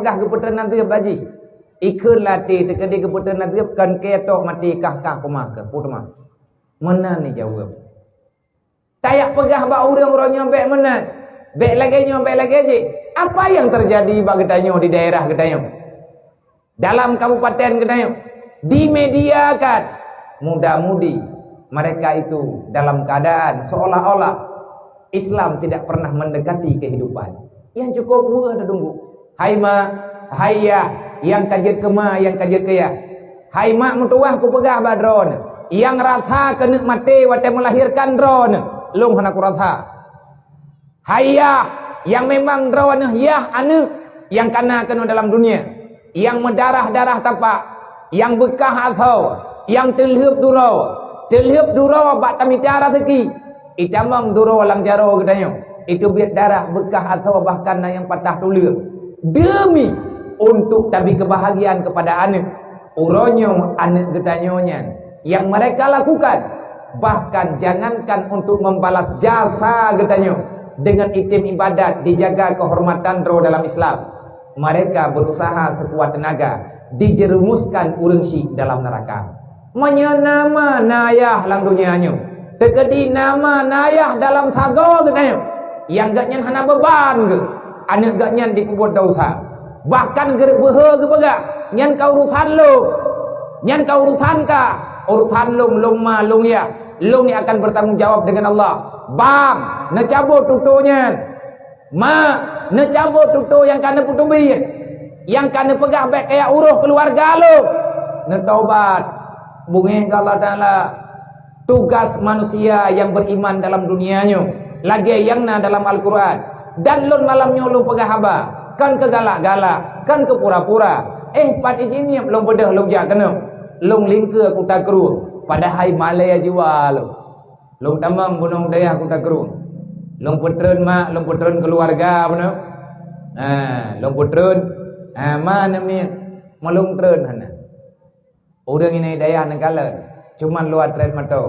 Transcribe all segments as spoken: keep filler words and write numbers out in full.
Peugah geupeutreun azeueb bak jih. Ikheun lam até teukeudi geupeutreun azeueb, kon keu tok maté kah-kah keumah keu peue teuma. Meunan jaweueb. Tajak peugah bak ureuëng, ureuëng nyoe bék meunan, bék lagée nyoe, bék lagée jih. Apa yang terjadi bak geutanyoe di daerah geutanyoe? Dalam kabupaten geutanyoe, dimediakan muda-mudi mereka itu dalam keadaan seolah-olah Islam tidak pernah mendekati kehidupan. Yang cukup weueh teudeunggok. Hai mak, hai yah, nyang ka jeuet keu ma, nyang ka jeuet keu yah. Hai mak meutuwah kupeugah bak droeneuh, nyang rasa keuneuk maté watée meulahirkan droeneuh, lôn hana kurasa. Hai yah, nyang memang droeneuh yah aneuëk nyang kana keunoe dalam dunia, nyang meudarah-darah tapak, nyang beukah asoe, nyang teulheueb duroe, teulheueb duroe bak tamita raseuki, itamong duroe lam jaroe geutanyoe, iteubiet darah beukah asoe bahkan na nyang patah tuleueng. Demi untuk tabi keubahagiaan keupada aneuëk, uroe nyoe aneuëk geutanyoe nyan nyang mereka lakukan, bahkan jangankan untuk membalas jasa geutanyoe dengan item ibadat, dijaga kehormatan droe dalam Islam, mereka berusaha sekuat tenaga dijerumuskan ureuëng syik dalam neraka. Meunyoe na ma na yah lam donya nyoe, teukeudi na ma na yah dalam sagoe geutanyoe, nyang geuhnyan hana beuban geuh, aneuëk geuhnyan dipeubuet desya. Bahkan geureubeuhe geupeugah, "Nyan ka urusan lôn. Nyan ka urusan kah. Urusan lôn, lôn ma, lôn yah. Lôn nyang akan bertanggung jawab dengan Allah." Bang, neucabot tutoe nyan. Mak, neucabot tutoe nyang ka neupeuteubiet, nyang ka neupeugah bék kajak uroh keuluwarga lôn. Neutobat, beungéh keu Allah Taala. Tugas manusia nyang beriman dalam dunia nyoe lagée nyang na dalam Al-Quran. Dan lôn malam nyoe lôn peugah haba, kon keu galak-galak, kon keu pura-pura. Eh, pat ijih miep lôn beudôh lôn jak keunoe. Lôn lingkeue Kuta Krueng, padahai malée jiwa lôn. Lôn tamong bunoe dayah Kuta Krueng. Lôn peutreun mak, lôn peutreun keuluwarga bunoe. Ha, lôn peutreun, ha, ma neumiet, meulôn treun hana. Ureuëng inai dayah neukalon, cuman luwa trét meuto.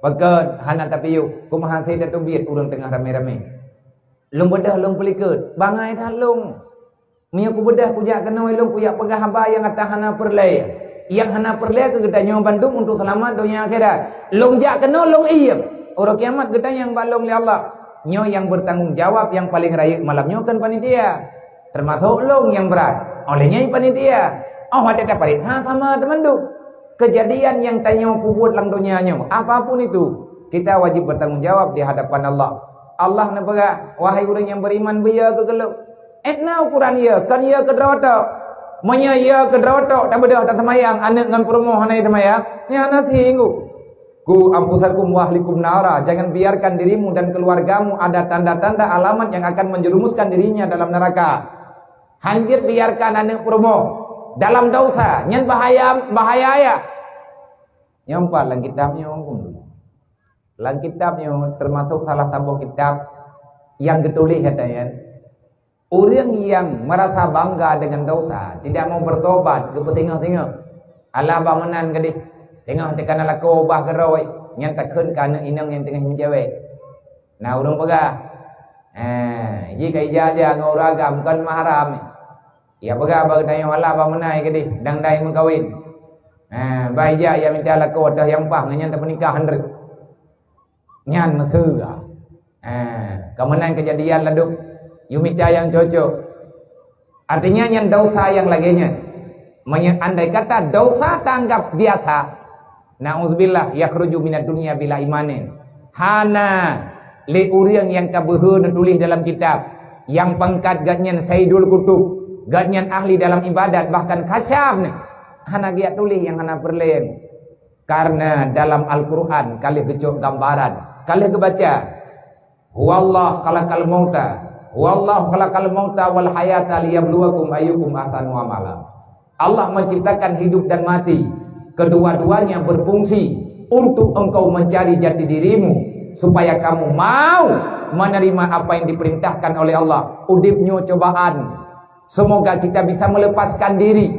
Pakon hana tapiôh, kumaha hase tateubiet ureuëng teungoh ramé-ramé. Lôn beudôh lôn peulikot, bangai that lôn. Meunyoe kubeudôh kujak keunoe lôn kujak peugah haba nyang ata hana peureulée. Nyang hana peureulée keu geutanyoe bandum untuk seulamat donya akhirat. Lôn jak keunoe lôn iem. Uroe kiamat geutanyong bak lôn lé Allah. Nyoe nyang bertanggung jawab nyang paleng rayeuk malam nyoe kon panitia. Teumasok lôn nyang brat. Óh lheueh nyan panitia. Óh watée tapareksa sama teumandum. Kejadian nyang tanyoe peubuet lam donya nyoe, apapun itu, kita wajib bertanggung jawab di hadapan Allah. Allah neupeugah, "Wahai ureuëng nyang beriman, beuyo keu keu lôn." Ék na ukuran yo, kon yo keudroe tok. Meunyoe yo keudroe tok, tabeudôh taseumayang, aneuëk ngon peurumoh hana seumayang, nyan hana singgung. "Qu anfusakum wa ahlikum nara," jangan biarkan dirimu dan keluargamu ada tanda-tanda alamat yang akan menjerumuskan dirinya dalam neraka. Hanjeuet biarkan aneuëk peurumoh dalam dosa, nyan bahaya, bahaya ya. Nyoe pat lam kitab nyoe. Lam kitab nyoe teumasok salah saboh kitab nyang geutuléh kata nyan. Ureuëng nyang merasa bangga dengan dosa, tidak mau bertobat, geupeusingoh-singoh. Alah bah meunan gadih, singoh teuka na lakoe bah geurôi, nyan takheun keu aneuëk inong nyang teungoh meucewek. Na ureuëng peugah, "Eh, jih ka ija-ija ngon ureuëng agam, kon mahram." Ya peugah bak geutanyoe, "Alah bah meunan gadih, dang dai meukawen." Eh, bah ija ya mita lakoe ateueh nyang paih ngon nyan tapeunikah han reuet. Nyan meuteue. Eh, ka meunan keujadian ladôm, yue mita nyang cocok. Artinya nyan dosa nyang lagée nyan. Meunyoe andai kata dosa taanggap biasa, na'udzubillah, yakhruju minad dunya bila imanin. Hana lé ureuëng nyang ka beuhe neutuléh dalam kitab, nyang pangkat gobnyan Saidul Kutub, gobnyan ahli dalam ibadat, bahkan khasyam nyan, hana geujak tuléh nyang hana peureulée. Karena dalam Al-Quran ka lheueh geucok gambaran, ka lheueh geubaca, "Huwallah khalaqal mauta, huwallah khalaqal mauta wal hayata liyabluwakum ayyukum ahsanu amala." Allah menciptakan hidup dan mati, kedua-duanya berfungsi untuk engkau mencari jati dirimu, supaya kamu mau menerima apa yang diperintahkan oleh Allah. Udeb nyoe cobaan. Semoga kita bisa melepaskan diri.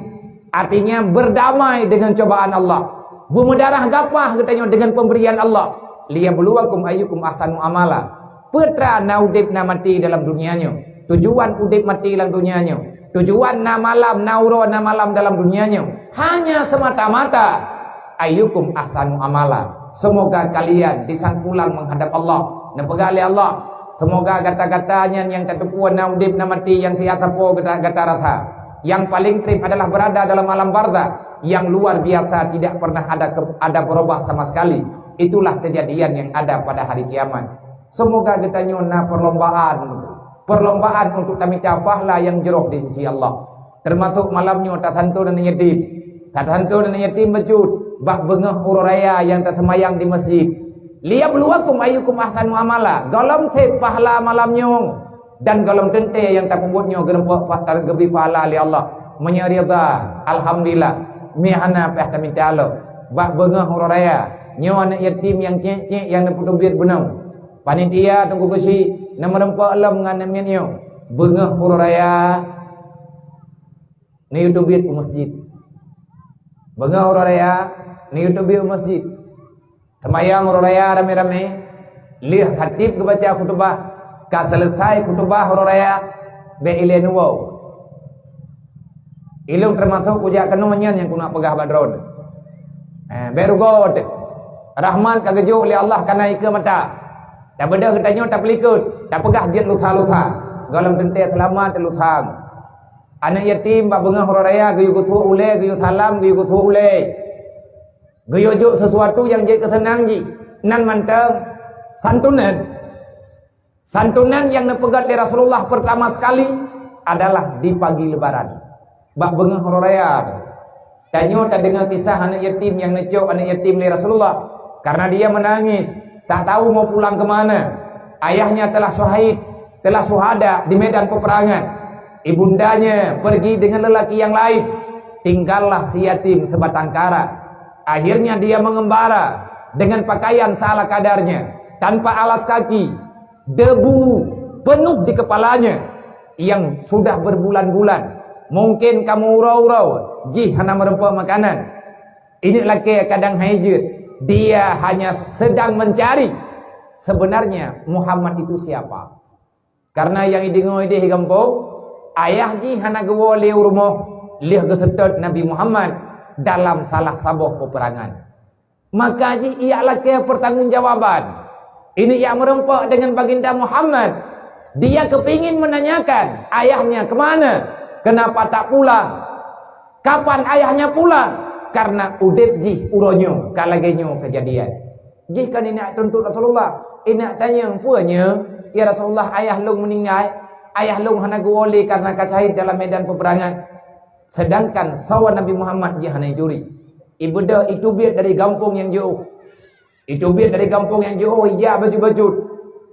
Artinya berdamai dengan cobaan Allah. Beumeudarah gapah geutanyoe dengan pemberian Allah. "Liyabluwakum ayyukum ahsanu amala." Peue teuma na udeb na maté dalam dunia nyoe. Tujuan udeb maté lam dunia nyoe, Tujuan na malam, na uroe, na malam dalam dunia nyoe hanya semata-mata ayyukum ahsanu amala. Semoga kalian disan pulang menghadap Allah. Neupeugah lé Allah, semoga gata-gata nyan nyang tateupeue na udeb na maté nyang siat sapo gata, gata rasa. Yang paling treb adalah berada dalam alam barzakh yang luar biasa, tidak pernah ada ke, ada berubah sama sekali. Itulah kejadian yang ada pada hari kiamat. Semoga geutanyoe na perlombaan, perlombaan untuk tamita pahala yang jroh di sisi Allah. Termasuk malam nyoe tasanton aneuk yatim. Tasanton aneuk yatim bacut bak beungoh uroe raya nyang taseumayang di masjid. Liyabluwakum ayyukum ahsanu amala. Gohlom sép pahala malam nyoe dan gohlom teuntée nyang tapeubuet nyoe geuneupok fa-, geubi pahala lé Allah. Meunyoe ridha, alhamdulillah. Meuhana payah tamita lom. Bak beungoh uroe raya, nyoe aneuk yatim nyang cék-cék nyang neupeuteubiet bunoe. Panitia Teungku Geuchik na meureumpok lom ngon aneuk miet nyoe. Beungoh uroe raya neuyue teubiet u masjid. Beungoh uroe raya neuyue teubiet u masjid. Seumayang uroe raya ramé-ramé, lheueh khatib geubaca khutubah, ka seuleusai khutubah uroe raya, bék ilée neuwoe. Ilôn teumasok kujak keunoe nyan nyang kuneuk peugah bak droeneuh. Eh, bék rugoe teuh. Rahmat ka geujok lé Allah kana ikeue mata. Tabeudôh geutanyoe tapeulikot, tapeugah jeuet lusa-lusa. Gohlom teuntée seulamat lusa. Aneuk yatim bak beungoh uroe raya geuyue geusuek ulée, geuyue salam, geuyue geusuek ulée. Geuyue jok sesuatu nyang jeuet keu seunang jih. Nan mantong santunan. Santunan nyang neupeugét lé Rasulullah pertama sekali adalah di pagi Lebaran. Bak beungoh uroe raya, tanyoe tadeungoe kisah aneuk yatim nyang neucok aneuk yatim lé Rasulullah karena dia menangis, tak tahu mau pulang ke mana. Ayahnya telah syahid, telah syuhada di medan peperangan. Ibundanya pergi dengan lelaki yang lain. Tinggallah si yatim sebatang kara. Akhirnya dia mengembara dengan pakaian seala kadarnya, tanpa alas kaki. Debu penuh di kepalanya yang sudah berbulan-bulan. Mungkin ka meuuroe-uroe, jih hana meureumpok makanan. Ini lakée kadang hai jeuet. Dia hanya sedang mencari sebenarnya Muhammad itu siapa. Karena nyang ideungoe ideh gampông, ayah jih hana geuwoe lé u rumoh lheueh geuseutôt Nabi Muhammad dalam salah saboh peperangan. Maka jih ia lakée pertanggungjawaban. Ini ia meureumpok dengan Baginda Muhammad. Dia kepingin menanyakan ayahnya ke mana, kenapa tak pulang, kapan ayahnya pulang, karena udeb jih uroe nyoe ka lagée nyoe keujadian. Jih kan ineuk tuntut Rasulullah, ineuk tanyong, "Peue nyoe, ya Rasulullah, ayah lôn meuninggai, ayah lôn hana geuwoe lé karena ka syahid dalam medan peperangan." Sedangkan sawa Nabi Muhammad jih hana ituri. Ibeudôh iteubiet dari gampông nyang jiôh. Iteubiet dari gampông nyang jiôh, ijak bacut-bacut.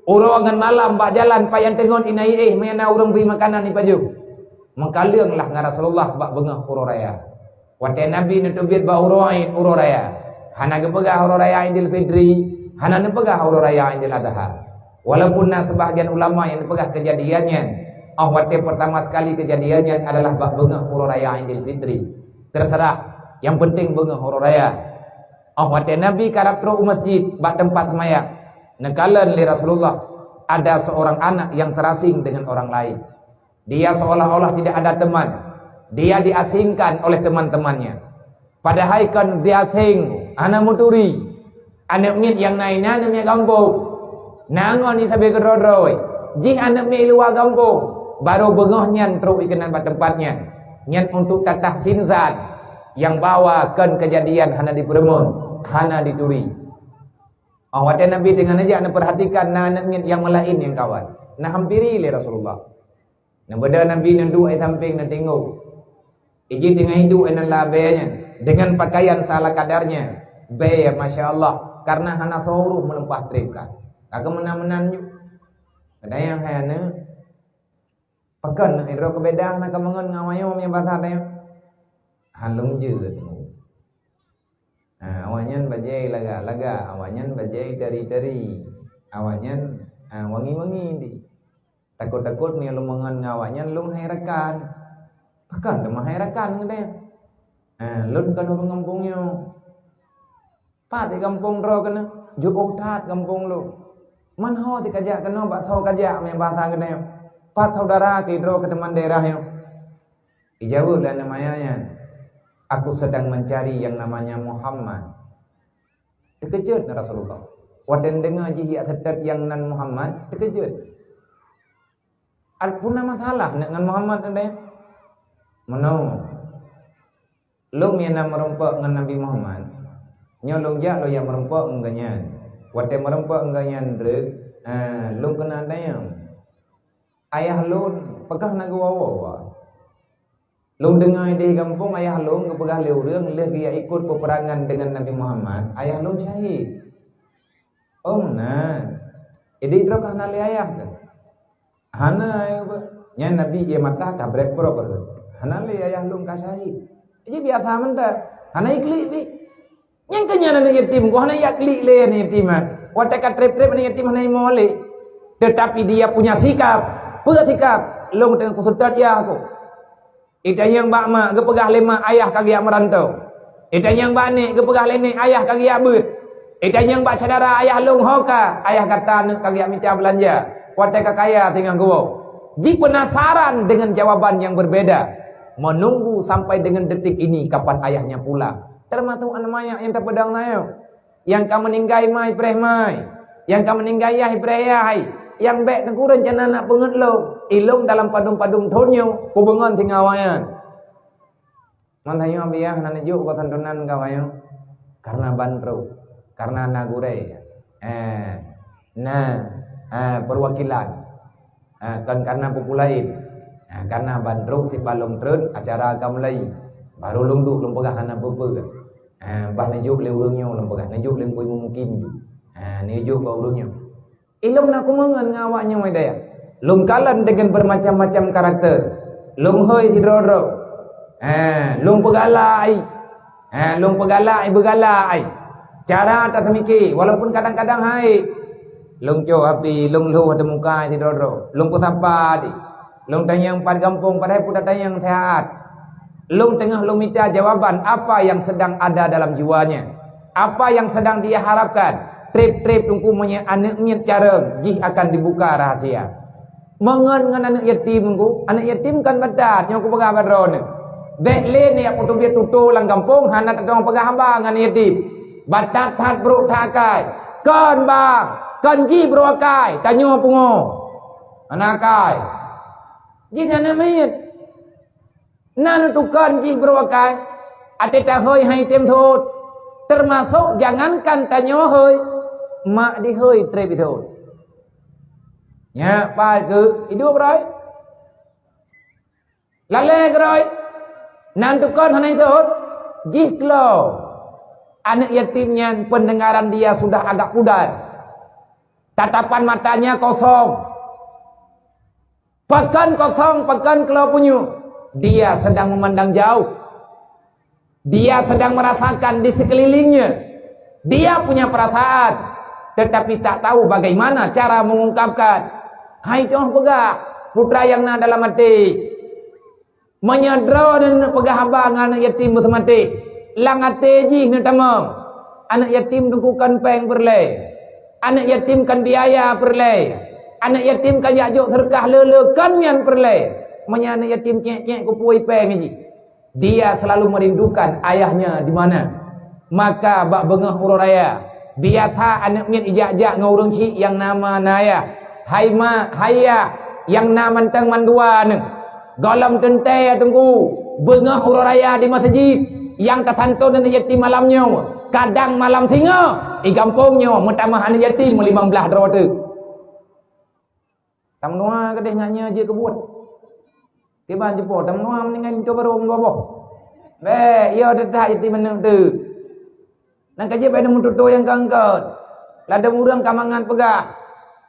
Uroe ngon malam bak jalan payan teungon inai éh meunan ureuëng bri makanan ipajoh. Meukaleueng lah ngon Rasulullah bak beungoh uroe raya. Watée Nabi neuteubiet bak uroe Id, uroe raya, hana geupeugah uroe raya Idul Fitri, hana neupeugah uroe raya Idul Adha. Walaupun na seubahgian ulama nyang neupeugah keujadian nyan, óh watée pertama sekali keujadian nyan adalah bak beungoh uroe raya Idul Fitri. Terserah, nyang penting beungoh uroe raya. Óh watée Nabi karab trok u masjid bak teumpat seumayang, neukalon lé Rasulullah ada seorang anak yang terasing dengan orang lain. Dia seolah-olah tidak ada teman. Dia diasingkan oleh teman-temannya. Padahai kon diasing, hana meuturi. Aneuk miet nyang na inan aneuk miet gampông. Na ngon sabe keudroe-droe. Jih aneuk miet luwa gampông. Barô beungoh nyan trok ikeunan bak teumpat nyan. Nyan untuk tatah sinzat nyang bahwa kon keujadian hana dipeureumeun, hana dituri. Óh watée Nabi teungoh neujak neupeurhatikan na aneuk miet nyang meulaén nyang kawan. Neuhampiri lé Rasulullah. Neubeudôh Nabi neuduek di sampéng neutinggong. Iji teungoh iduek inan labée nyan, dengan pakaian seala kadarnya. Bée, masya Allah, karena hana soe ureuëng meuleumpah treb ka. Ka keumeunan-meunan ju. Kadang nyang hai aneuk, pakon neuh droe keubeda na kamangon ngon awaknyoe meunyoe basa tanyoe. Hán lôn jeuet. Ha, awaknyan bajée lagak-lagak, awaknyan bajée tari-tari, awaknyan, ha, wangi-wangi di. Takot-takot meunyoe lôn mangan ngon awaknyan lôn hai rakan. Pakon teuma hai rakan geude? Ha, lôn kon ureuëng gampông nyoe. Pat di gampông droe keunoe, jiôh that gampông lôn. Man ho di kajak keunoe bak tho kajak meunan basa geude. Pat saudara keu droe keu teuma daerah nyoe. Ijaweueb lé aneuk manyak nyan, "Aku sedang mencari yang namanya Muhammad." Teukeujot na Rasulullah. Watée deungoe jih jak seutôt nyang nan Muhammad, teukeujot. "Peue na masalah ngon Muhammad teuh?" "Meunoe. Lôn nyang na meurumpok ngon Nabi Muhammad. Nyoe lôn jak lôn jak meurumpok ngon gobnyan. Watée meurumpok ngon gobnyan treuk, eh, lôn keuneuk tanyong. Ayah lôn peugah na geuwoe-woe. Lôn deungoe di gampông ayah lôn geupeugah lé ureuëng lheueh geujak ikot peperangan deungon Nabi Muhammad, ayah lôn syahid." "Oh, meunan. Jadi droe ka hana lé ayah kah?" "Hana, ya, Pak. Nyan Nabi ie mata ka brek brok. Hana lé ayah lôn ka syahid. Jadi biasa mantong. Hana iklik pih." Nyang keu nyan aneuk yatim, ku hana jak klik lé aneuk yatim, ah. Watée ka treb-treb aneuk yatim hana imo lé. Tetapi dia punya sikap. Peue sikap? "Lôn teungoh kuseutôt yah ku. Itanyong bak mak, geupeugah lé mak ayah ka geujak meuranto. Itanyong bak nek, geupeugah lé nek ayah ka geujak beuet. Itanyong bak syedara ayah lôn ho ka, ayah gata aneuk ka geujak mita beulanja. Watée ka kaya singoh geuwoe." Ji penasaran dengan jawaban yang berbeda. Menunggu sampai dengan detik ini kapan ayahnya pulang. Termasuk aneuk manyak nyang tapeudong na nyoe. Nyang ka meuninggai ma ipreh ma, nyang ka meuninggai yah ipreh yah, nyang bék teungku reuncana nak peungeut lôn, ilôn dalam padum-padum thon nyoe kubeungon singoh awaknyan. Mantong nyoe biah hana neujok keu santunan keu awaknyan, karena ban trok, karena na gurée, eh, na, eh, perwakilan. Ha, kon karena peue-peue laén. Ha, karena ban trok sipa lôn treun acara ka mulai. Barô lôn duek lôn peugah hana peue-peue. Ha, bah neujok lé ureuëng nyoe lôn peugah, neujok lé Teungku Imum Mukim ju. Ha, neujok bak ureuëng nyoe. Ilôn na kumeungon ngon awak nyoe dayah. Lôn kalon deungon bermacam-macam karakter. Lôn hôi sidroe-droe. Ha, lôn peugalak. Ha, lôn peugalak, beugalak ai. Cara taseumike, walaupun kadang-kadang hai. Lôn cok api, lôn lhôh ateueh muka sidroe-droe. Lôn peusapa di. Lôn tanyong pat gampông, padahai peue tatanyong seuhat. Lôn teungoh lôn mita jawaban apa yang sedang ada dalam jiwanya. Apa yang sedang dia harapkan. Treb-treb teungku meunyoe aneuk miet carông, jih akan dibuka rahasia. Meungon ngon aneuk yatim ku, aneuk yatim kan batat, nyoe kupeugah bak droeneuh. Bék lé neujak peuteubiet tutoe lam gampông hana tatong peugah haba ngon aneuk yatim. Batat that brok that akai. Kon bang, kon jih brok akai, tanyoe pungo. Hana akai. Jih nyan aneuk miet. Na neutukon jih brok akai, até tahôi hai tem thot, teumasok jangankan tanyoe hôi, mak di hôi treb ithot. Nyak pai keu idup roi. Lalé keuroi, nan tukon hana ithot, jih klo. Aneuk yatim nyan pendengaran dia sudah agak pudar. Tatapan matanya kosong. Pakon kosong, pakon klo punyueng. Dia sedang memandang jauh. Dia sedang merasakan di sekelilingnya. Dia punya perasaan, tetapi tak tahu bagaimana cara mengungkapkan. Hai toh peugah, putra nyang na dalam até. Meunyoe droeneuh peugah haba ngon aneuk yatim beuseumatéh, lam até jih neutamong, aneuk yatim teungku kon péng peureulée, aneuk yatim kon biaya peureulée, aneuk yatim kon jak jok seureukah le-le kon nyan peureulée. Meunyoe aneuk yatim cék-cék kupuwoe péng jih, dia selalu merindukan ayahnya di mana. Maka bak beungoh uroe raya, biasa aneuk miet ijak-jak ngon ureuëng chik nyang na ma na yah. Hai mak, hai yah, nyang na mantong mandua neuh. Gohlom teuntée teungku, beungoh uroe raya di meuseujid, nyang tasanton aneuk yatim malam nyoe, kadang malam singoh, di gampông nyoe meutamah aneuk yatim meulimong blaih droe teuk. Tameunoe keudeh ngat nyoe jeuet keu buet. Kiban jipo tameunoe meuninggai linto barô meudua boh. Bék, yo teutak yatim aneuk teuk. Nang ka jeuet bék neumeututoe nyang keu-keu. Ladôm ureuëng ka mangat peugah.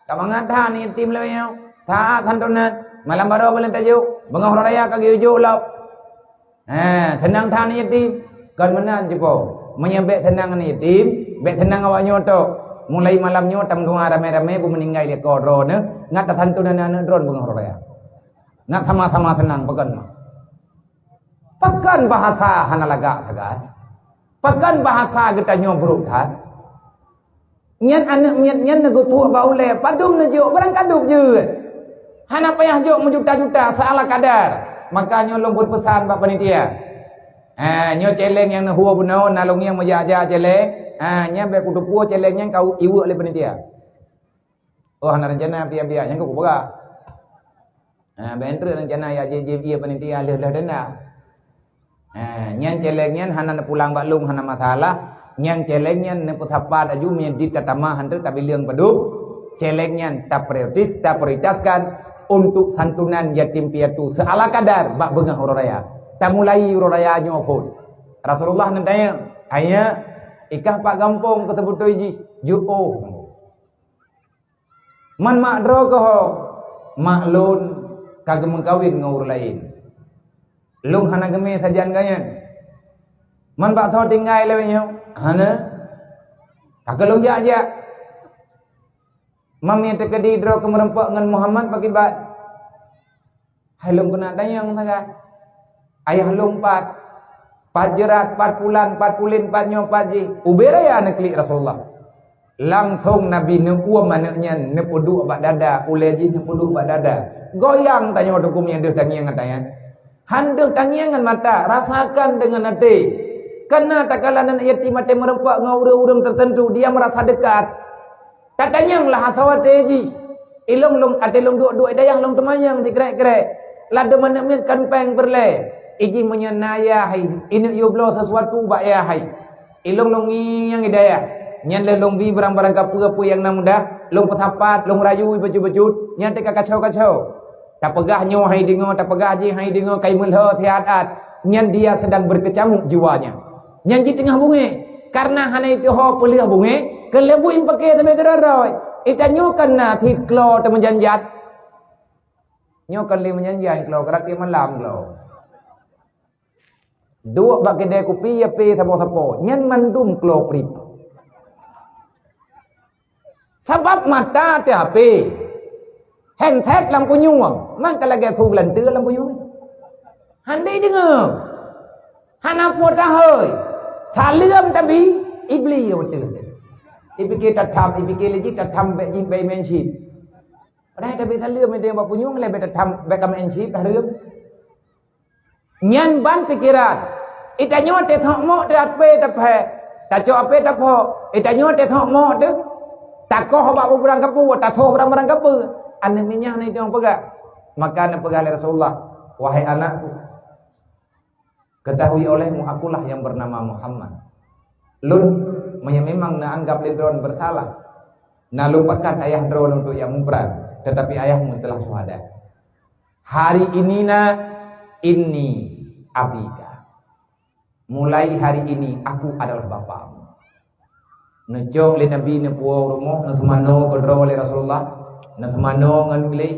Ka mangat that aneuk yatim lawét nyoe. That santonan. Malam barô buleuen tajok. Beungoh uroe raya ka geuyue jok lom. Ha, seunang that aneuk yatim. Kon meunan jipo. Meunyoe bék seunang aneuk yatim, bék seunang awak nyoe tok. Mulai malam nyoe tameudoa ramé-ramé beumeuninggai lé ko droeneuh, ngat tasantonan aneuk droeneuh beungoh uroe raya. Ngat sama-sama seunang, pakon mah. Pakon bahasa hana lagak sagai. Pakon bahasa geutanyoe brok that. Nyan aneuk miet nyan neugeutuek bak ulée, padum neujok, barang kadub jeuet. Hana payah jok meujuta-juta, seala kadar. Maka nyoe lôn beupeusan bak panitia. Ha, nyoe céléng nyang neuhue bunoe, na lôn nyang meujak-jak céléng. Ha, nyan bék kuteupeue céléng nyan ka iweuek lé panitia. Oh, hana rencana piah-piah, nyan keuh kupeugah. Ha, bék treuk rencana ya jih-jih ié panitia lheueh-lheueh denda. Ha, nyan céléng nyan hana neupulang bak lôn, hana masalah. Nyan céléng nyan neupeusapat aju meunyoe jih tatamah han treuk tabileueng padub. Céléng nyan taprioritas, taprioritaskan untuk santunan yatim piatu seala kadar bak beungoh uroe raya. Tamulai uroe raya nyoe phon. Rasulullah neutanyong, "Hai nyak, i kah pat gampông keu seubeutôi jih?" "Jiôh." "Man mak droe keuh ho?" "Mak lôn ka geumeukawen ngon ureueng laén. Lôn hana geumé sajan gobnyan." "Man bak soe tinggai lawét nyoe?" "Hana. Ka keuh lôn jak-jak." "Man meunyoe teukeudi droe keuh meureumpok ngon Muhammad, pakriban?" "Hai lôn keuneuk tanyong sagai. Ayah lôn pat? Pat jeurat, pat pulan, pat pulen, pat nyoe, pat jih?" Ubé raya neuklik Rasulullah. Langsong Nabi neuuem aneuk nyan, neupeuduek bak dada, ulée jih neupeuduek bak dada. Goyang tanyoe dukung nyang deuh tangieng ngon tanyan. Han deuh tangieng ngon mata, rasakan deungon até. Kareuna takalon aneuk yatim até meureumpok ngon ureueng-ureueng teuteuntu, dia meurasa deukat. Tatanyong lah asoe até jih. Ilôn lôn até lôn duek-duek dayah lôn teumanyong sikrek-krek. Ladôm aneuk miet kon péng peureulée. Ijih meunyoe na yah hai, ineuk yue bloe sisuatu bak yah hai. Ilôn lôn ngieng i dayah. Nyan lheueh lôn bi barang-barang kapeue-peue nyang na mudah, lôn peusapat, lôn rayu bacut-bacut, nyan teuka kacau-kacau. Tapeugah nyoe hai deungoe, tapeugah jih hai deungoe, kai meulhö siat-at. Nyan dia sedang berkecamuk jiwanya. Nyan jih teungoh bungéh. Kareuna hana ituho peuleueh bungéh, keuleubui meupaké teumé keudroe-droe. Itanyoe kan na cit klo teumeujanjat. Nyoe kan lé meujanjat klo, karab tiep malam klo. Duek bak keudè kupi, ya pé sapo-sapo. Nyan mandum klo prip. Sabab mata teuh hapé, handset lam punyueng, man ka lagée su geulanteue lam punyueng. Hana deungoe, hana po tahôi, saleuem tabi, ibli wateueh. Ipike tatham, ipike lé jih tatham bék jih bék main chip. Padahai tabi saleuem idéh bak punyueng lé bék tatham bék ka main chip, hareuem. Nyan ban pikeran. Itanyoe teuthok mok teuh apé taphé, tacok apé taphok. Itanyoe teuthok mok teuh, takoh bak bubrang kapeue, tathoh barang-barang kapeue. Aneuk miet nyan hana itong peugah. Maka neupeugah lé Rasulullah, "Wahai anakku, ketahui olehmu akulah yang bernama Muhammad." Lôn, meunyoe memang neuanggab lé droen bersalah, na lôn pakat ayah droen untuk nyang muprang, tetapi ayahmu telah syuhada. Hari ini, Nak, inni abika. Mulai hari ini, aku adalah bapakmu. Neucok lé Nabi neupuwoe u rumoh, neuseumanoe keudroe lé Rasulullah, neuseumanoe ngon gleh.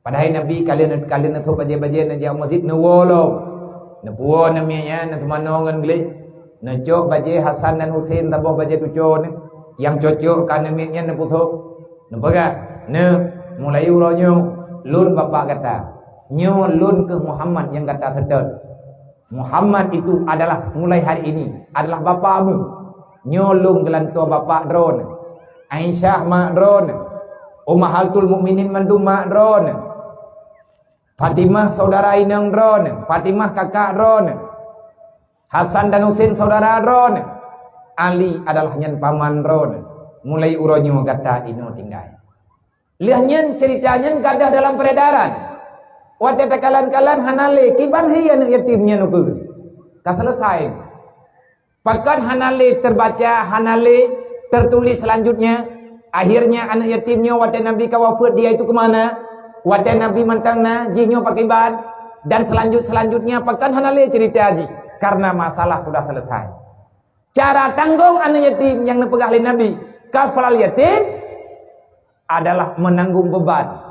Padahai Nabi ka lheueh, ka lheueh neutôb bajée-bajée neujak u masjid neuwoe lom. Neupuwoe namiet nyan neuseumanoe ngon gleh. Neucok bajée Hasan dan Husein saboh bajée tuco nyan, nyang cocok keu aneuk miet nyan neupusoe. Neupeugah, "Neuk, mulai uroe nyoe, lôn bapak gata. Nyoe lôn keuh Muhammad nyang gata seutôt." Muhammad itu adalah, mulai hari ini, adalah bapakmu. Nyoe lôn geulantoe bapak droeneuh. Aisyah mak droeneuh. Ummahatul Mukminin mandum mak droeneuh. Fatimah saudara inong droeneuh. Fatimah kakak droeneuh. Hasan dan Husein saudara droeneuh. Ali adalah nyan paman droeneuh. Mulai uroe nyoe gata inoe tinggai. Lheueh nyan, cerita nyan gadôh dalam peredaran. Watée takalon-kalon hana lé, kiban hai aneuk yatim nyan ukeue. Ka selesai. Pakon hana lé terbaca, hana lé tertulis selanjutnya. Akhirnya aneuk yatim nyoe watée Nabi ka wafeuet dia itu keu mana? Watée Nabi mantong na, jih nyoe pakriban? Dan selanjut-selanjutnya pakon hana lé cerita jih? Karena masalah sudah selesai. Cara tanggong aneuk yatim nyang neupeugah lé Nabi, kafalal yatim, adalah menanggung beban.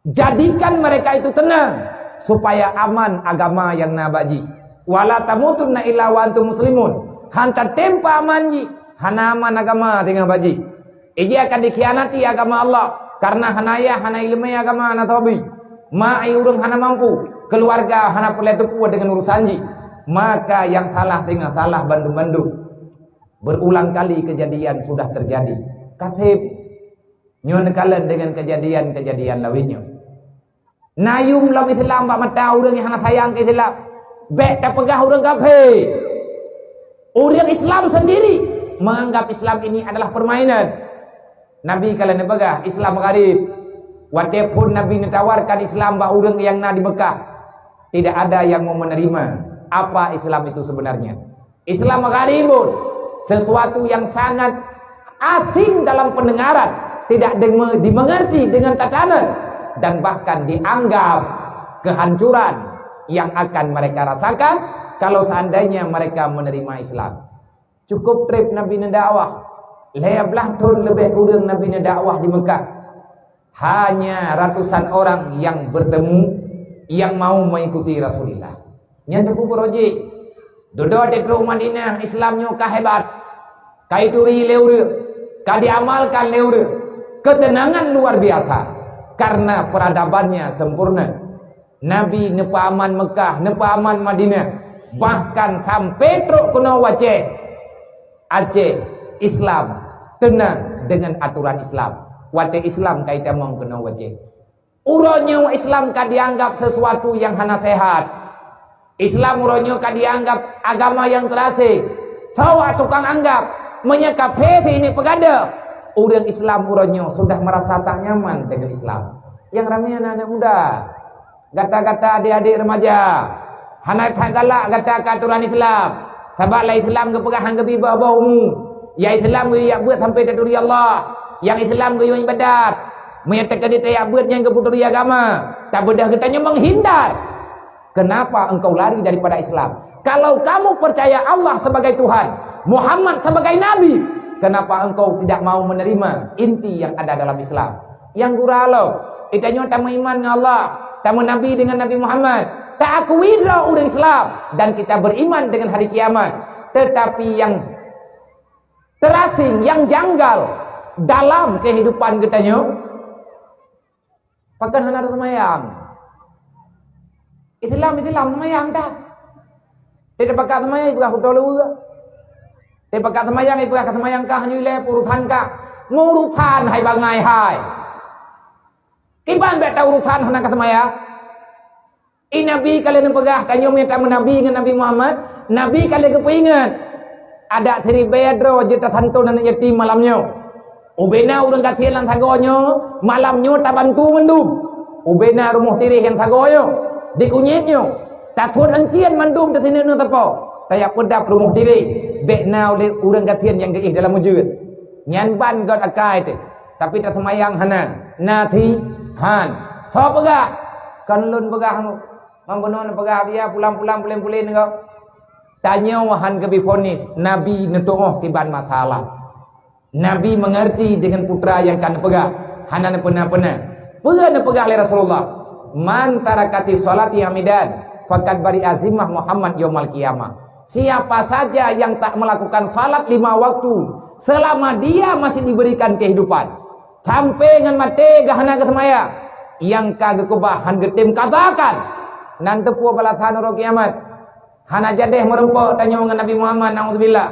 Jadikan mereka itu tenang, supaya aman agama nyang na bak jih. "Wala tamutunna illa wa antum muslimun." Han tatem peuaman jih, hana aman agama teungoh bak jih. Ijih akan dikhianati agama Allah, karena hana yah, hana ileumé agama, hana sabi. Ma ai ureuëng hana mampu, keuluwarga hana peureulée teupeu deungon urusan jih. Maka nyang salah teungoh salah bandum-bandum. Berulang kali kejadian sudah terjadi. Kaseb, nyoe neukalon deungon kejadian-kejadian lawét nyoe. Na yuem lom Islam bak mata ureuëng nyang hana sayang keu Islam. Bék tapeugah ureuëng kafé. Ureuëng Islam sendiri menganggap Islam ini adalah permainan. Nabi ka lheueh neupeugah, Islam gharib. Watée phon Nabi neutawarkan Islam bak ureuëng nyang na di Mekah, tidak ada yang mau menerima apa Islam itu sebenarnya. Islam gharibun, sesuatu yang sangat asing dalam pendengaran, tidak deme-, dimengerti dengan tatanan, dan bahkan dianggap kehancuran yang akan mereka rasakan kalau seandainya mereka menerima Islam. Cukup treb Nabi neudakwah, lhée blaih thon leubeh kureueng Nabi neudakwah di Mekah. Hanya ratusan orang yang bertemu, yang mau mengikuti Rasulullah. Nyan teupeu beurojek. Dudoe di trok Madinah, Islam nyoe ka hebat. Ka ituri lé ureuëng, ka diamalkan lé ureuëng. Ketenangan luar biasa karena peradabannya sempurna. Nabi neupeuaman Mekah, neupeuaman Madinah, bahkan sampai trok keunoe u Aceh. Aceh, Islam teunang dengan aturan Islam. Watée Islam ka itamong keunoe u Aceh. Uroe nyoe Islam ka dianggap sesuatu yang hana sehat. Islam uroe nyoe ka dianggap agama yang terasing. Sawa tukang anggap, meunyoe kafé si ini peugadôh. Ureuëng Islam uroe nyoe sudah merasa tak nyaman dengan Islam. Yang ramai anak-anak muda. Gata-gata adik-adik remaja, hana that galak gata keu aturan Islam. Sabab lam Islam geupeugah han geubi boh-boh umu. Ya Islam geuyue jak beuet sampai taturi Allah. Yang Islam geuyue ibadat. Meunyoe teukeudi tajak beuet nyang geuputuri agama, tabeudôh geutanyoe menghindar. Kenapa engkau lari daripada Islam? Kalau kamu percaya Allah sebagai Tuhan, Muhammad sebagai Nabi, kenapa engkau tidak mau menerima inti yang ada dalam Islam? Nyang gura lom, geutanyoe tameuiman ngon Allah, tameunabi dengan Nabi Muhammad, taakui droe ureuëng Islam, dan kita beriman dengan hari kiamat. Tetapi yang terasing, yang janggal dalam kehidupan geutanyoe, pakon hana taseumayang. Islam, Islam seumayang dah. Tidak pakat seumayang, ipeugah beutôi lé ureuëng. Tapi pakat seumayang, ipeugah ka seumayang kah, nyoe ilée urusan kah. Meu urusan hai bangai hai. Kiban bék ta urusan hana ka seumayang. I Nabi ka lheueh neupeugah, tanyoe meunyoe tameunabi ngon Nabi Muhammad, Nabi ka lheueh geupeuingat. Adak siribée droe jeuet tasanton aneuëk yatim malam nyoe. Ubena ureuëng gasien lam sagoe nyoe, malam nyoe tabantu mandum. Ubena rumoh tiréh nyang sagoe nyoe, di kunyét nyoe, tathon euncien mandum teusineuk neu sapo. Tajak peudab rumoh tiréh, bék na ulée ureuëng gasien nyang geuéh dalam ujeuen. Nyan ban göt akai teuh, tapi taseumayang hana, na thi han. Soe peugah? Kon lôn peugah, Mang bunoe neupeugah dia pulang-pulang pulen-pulen nyoe. Tanyoe han geubi vonis, Nabi neutuoh kiban masalah. Nabi mengerti dengan putra nyang ka neupeugah, hana neupeuna-peuna. Peue neupeugah lé Rasulullah? "Man tarakati sholati amidan, faqad bari'a zimmah Muhammad yaumal qiyamah." Siapa saja yang tak melakukan salat lima waktu selama dia masih diberikan kehidupan, sampai ngon maté geuh hana geuseumayang, nyang ka geukeubah han geutem kadakan. Nan teupeu balasan uroe kiamat. Hana jadeh meurumpok tanyoe ngon Nabi Muhammad, naudzubillah.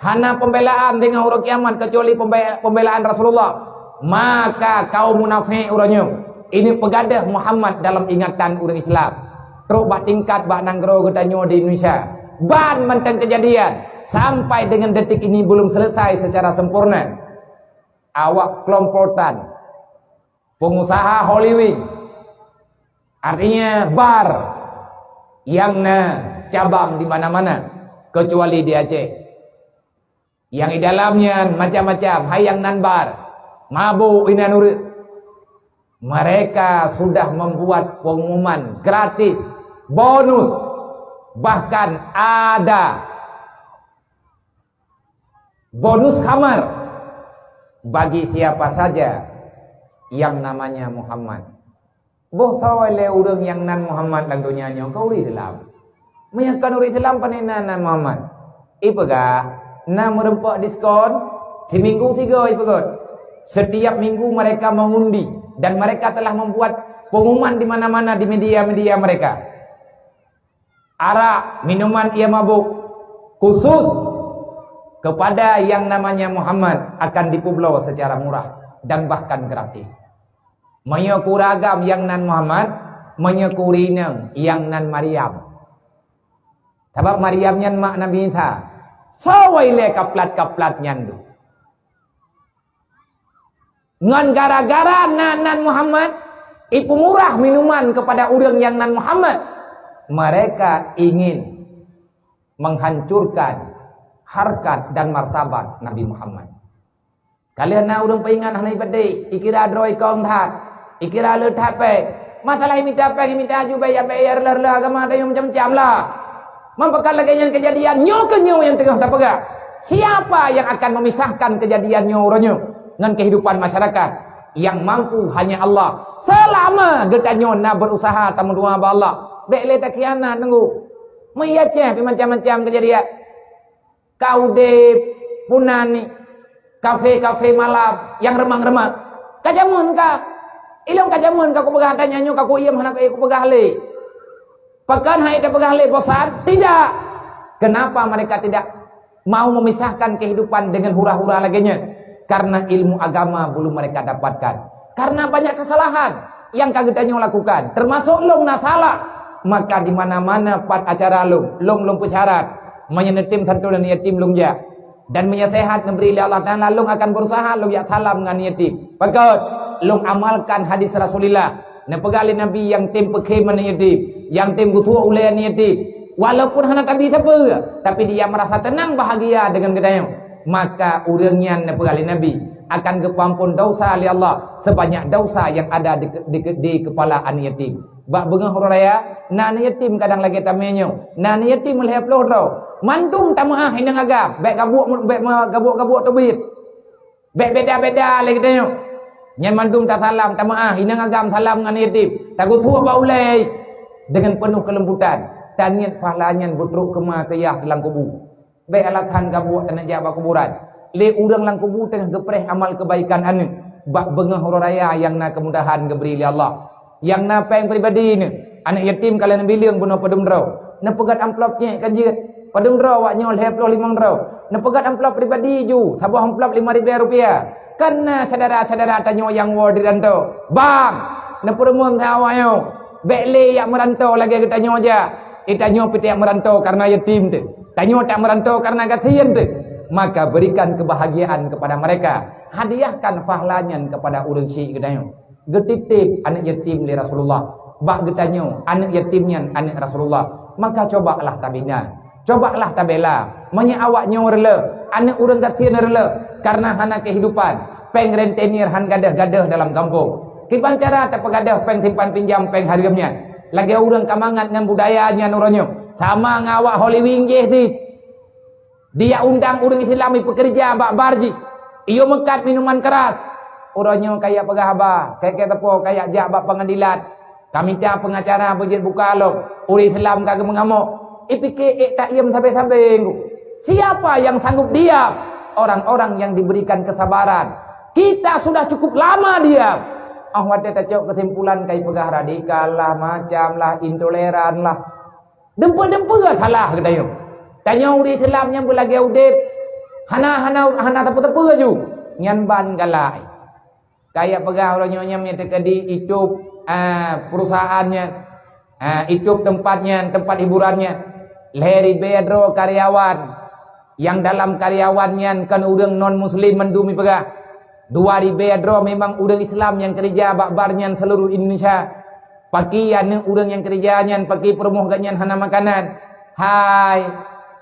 Hana pembelaan teungoh uroe kiamat kecuali pembe-, pembelaan Rasulullah. Maka kaum munafik uroe nyoe, ini peugadeh Muhammad dalam ingatan ureuëng Islam. Trok bak tingkat bak nanggroe geutanyoe di Indonesia. Ban mantong kejadian sampai dengan detik ini belum selesai secara sempurna. Awak kelompokan pengusaha Holy Wing, artinya bar yang na cabang di mana-mana kecuali di Aceh. Yang di dalamnya macam-macam, hai yang nan bar, mabuk inan ureuëng. Mereka sudah membuat pengumuman gratis, bonus, bahkan ada bonus khamar bagi siapa saja yang namanya Muhammad. Boh soe lé ureuëng nyang nan Muhammad lam donya nyoe ka ureuëng Islam. Meunyoe kon ureuëng Islam, pane na nan Muhammad. Ipeugah, na meurumpok diskon, siminggu sigoe ipeugah. Setiap minggu mereka mengundi dan mereka telah membuat pengumuman di mana-mana di media-media mereka. Arak, minuman ia mabuk, khusus kepada yang namanya Muhammad akan dipeubloe secara murah dan bahkan gratis. Meunyoe keu ureuëng agam nyang nan Muhammad, Meunyoe keu ureueng inong nyang nan Maryam. Sabab Maryam nyan mak Nabi Isa. Soe ilée kaplat-kaplat nyan dum. Ngon gara-gara na nan Muhammad, ipeumurah minuman kepada ureueng nyang nan Muhammad, mereka ingin menghancurkan harkat dan martabat Nabi Muhammad. Ka lheueh na ureueng peuingat hana ipeudeh, ikira droe kong that, ikira le that péng. Masalah imita péng, imita aju, bék ya, bék ya, reuloh-reuloh agama, ada nyang macam-macam lah. Meunyoe lagée nyan keujadian, nyoe keuh nyoe nyang teungoh tapeugah. Siapa yang akan memisahkan keujadian nyoe uroe nyoe ngon kehidupan masyarakat? Yang mampu hanya Allah. Selama geutanyoe na berusaha tameudoa bak Allah, bék lé takhianat, nunggu. Meuiya ceh pih macam-macam keujadian. Ka udeb, puna ni, kafe-kafe malam nyang reumang-reumang. Ka jameun ka. Ilong ka jameun ka kupeugah, tanyoe ka kuiem hana kupeugah lé. Pakon hai tapeugah lé bosan? Tidak. Kenapa mereka tidak mau memisahkan kehidupan dengan hura-hura lagée nyan? Karena ilmu agama belum mereka dapatkan. Karena banyak kesalahan yang ka geutanyoe lakukan, termasuk lôn na salah. Maka di mana-mana pat acara lôn, lôn lôn peusyarat. Meunyoe neutem santun aneuk yatim lôn jak. Dan meunyoe sehat neubri lé Allah Taala, lôn akan berusaha lôn jak salam ngon aneuk yatim. Pakon? Lôn amalkan hadis Rasulullah. Neupeugah lé Nabi, "Nyang tem peukhém aneuk yatim, nyang tem geusuek ulée aneuk yatim." Walaupun hana tabi sapeue, tapi dia merasa tenang, bahagia dengan geutanyoe. Maka ureueng nyan, neupeugah lé Nabi, akan geupeuamphon desya lé Allah sebanyak desya yang ada di, di, di kepala aneuk yatim. Bak beungoh uroe raya, na aneuk yatim kadang lagée tamé nyoe, na aneuk yatim lhée ploh droe. Mandum tameu'ah inong agam, bék gabuek, bék meugabuek-gabuek teubiet. Bék beda-beda lé geutanyoe. Nyan mandum tasalam, tameu'ah, inong agam salam ngon aneuk yatim. Tageusuek bak ulée deungon peunoh keulembutan. Taniet pahala nyan beutrok keuma keuyah lam kubu. Bék alasan gabuek taneuk jak bak kuburan. Lé ureueng lam kubu teungoh geupreh amal keubaikan aneuk bak beungoh uroe raya nyang na keumudahan geubri lé Allah. Nyang na péng pribadi nyoe, aneuk yatim ka lheueh neubileueng bunoe padum droe. Neupeugét amplop nyang ka jeuet. Padum droe awak nyoe lhée ploh limong droe. Neupeugét amplop pribadi ju, saboh amplop lima ribée rupiah. Kan na syedara-syedara tanyoe nyang woe di rantô. Bang, neupeurumeun sahawa nyoe. Bék lé jak meurantô lagée geutanyoe jak. Eh, tanyoe pih tajak meurantô kareuna yatim teuh. Tanyoe tajak meurantô kareuna gasien teuh. Maka berikan kebahagiaan kepada mereka. Hadiahkan pahala nyan kepada ureueng syik geutanyoe. Geutitép aneuk yatim lé Rasulullah. Bak geutanyoe, aneuk yatim nyan aneuk Rasulullah. Maka cobalah tabina, cobalah tabela. Meunyoe awak nyoe reuloh, aneuk ureueng gasien reuloh, kareuna hana kehidupan, péng rentenir han gadôh-gadôh dalam gampông. Kiban cara tapeugadôh péng simpan pinjam, péng hareuem nyan? Lagée ureueng ka mangat ngon budaya nyan uroe nyoe, sama ngon awak Halloween jih cit. Dijak undang ureueng Islam ipeukeureuja bak bar jih, iyue meukat minuman keras. Uroe nyoe kajak peugah haba, kayée-kayée teupeu kajak jak bak peungadilan, kamita peungacara beujeuet buka lom. Ureueng Islam ka geumeungamok, ipike ék taiem sabe-sabe. Siapa yang sanggup diam? Orang-orang yang diberikan kesabaran. Kita sudah cukup lama diam. Ah, watée tacok keusimpulan kai peugah radikal lah, macam lah, intoleran lah. Deumpeu-deumpeu salah geutanyoe. Tanyoe ureueng Islam nyang beulagée udeb, hana, hana, hana teupeu-teupeu laju. Nyan ban galak. Kajak peugah uroe nyoe nyan meunyoe teukeudi itôb, ah, perusahaan nyan, ah, itôb teumpat nyan, teumpat hiburan nyan. Lhée ribée droe karyawan. Nyang dalam karyawan nyan kon ureueng non muslim mandum ipeugah. Dua ribée droe memang ureueng Islam nyang keureuja bak bar nyan seuluruh Indonesia. Pakri aneuk ureueng nyang keureuja nyan, pakri peurumoh geuh nyan hana makanan. Hai,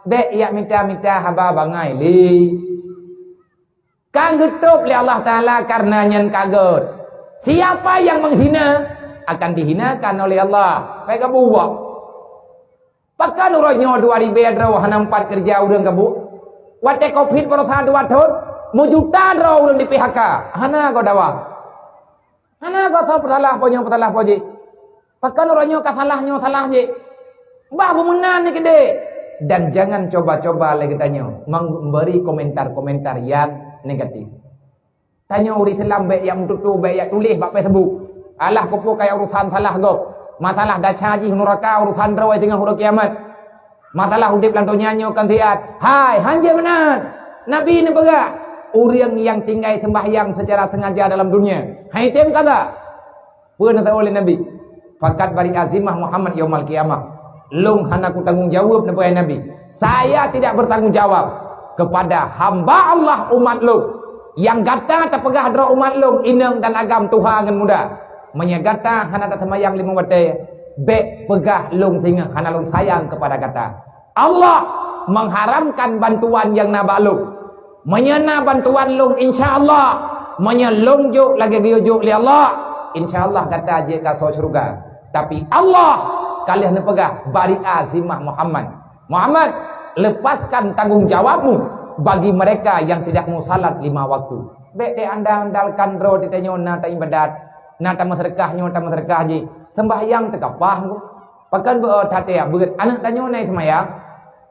bék jak mita-mita haba bangai lé. Ka geutôb lé Allah Taala kareuna nyan ka gét. Siapa yang menghina akan dihinakan oleh Allah. Bék gabuek. Pakon uroe nyoe dua ribée droe hana meupat keureuja ureueng gabuek? Watée covid barosa dua thon, meujuta droe ureueng di-P H K. Hana goe dawa. Hana goe soe peusalah po nyoe, peusalah po jih. Pakon uroe nyoe ka salah nyoe salah jih. Bah beumeunan ni keudeh. Dan jangan coba-coba lé geutanyoe memberi komentar-komentar yang negatif. Tanyoe ureueng Islam bék jak meututoe, bék jak tuléh bak Facebook. Alah keupeue kaya urusan salah gob. Masalah desya jih nuraka, urusan droe teungoh uroe kiamat. Masalah udeb lam donya nyoe kon siat. Hai, hanjeuet meunan. Nabi neupeugah, ureueng nyang tinggai seumbahyang secara sengaja dalam dunia. Hai tem kaza. Peue neusaboh lé Nabi? Fakat bari azimah Muhammad yaumal qiyamah. Lôn hana kutanggung jawab, neupeugah Nabi. Saya tidak bertanggung jawab kepada hamba Allah umat lôn. Nyang gata tapeugah droe umat lôn, inong dan agam, tuha ngon muda. Meunyoe gata hana taseumayang limong watée, bék peugah lôn singoh hana lôn sayang kepada gata. Allah mengharamkan bantuan nyang na bak lôn. Meunyoe na bantuan lôn, insya Allah, meunyoe lôn jok lagée geuyue jok lé Allah, insya Allah gata jeuet kasoe syeuruga. Tapi Allah ka lheueh neupeugah bari azimah Muhammad, "Muhammad, lepaskan tanggung jawabmu bagi mereka yang tidak mau salat lima waktu." Bék teuandal-andalkan droe teuh tanyoe na taibadat, na tameuseudeukah nyoe tameuseudeukah jih, seumbahyang teuh ka paih. Pakon beu that ya beuet aneuëk tanyoe na seumayang?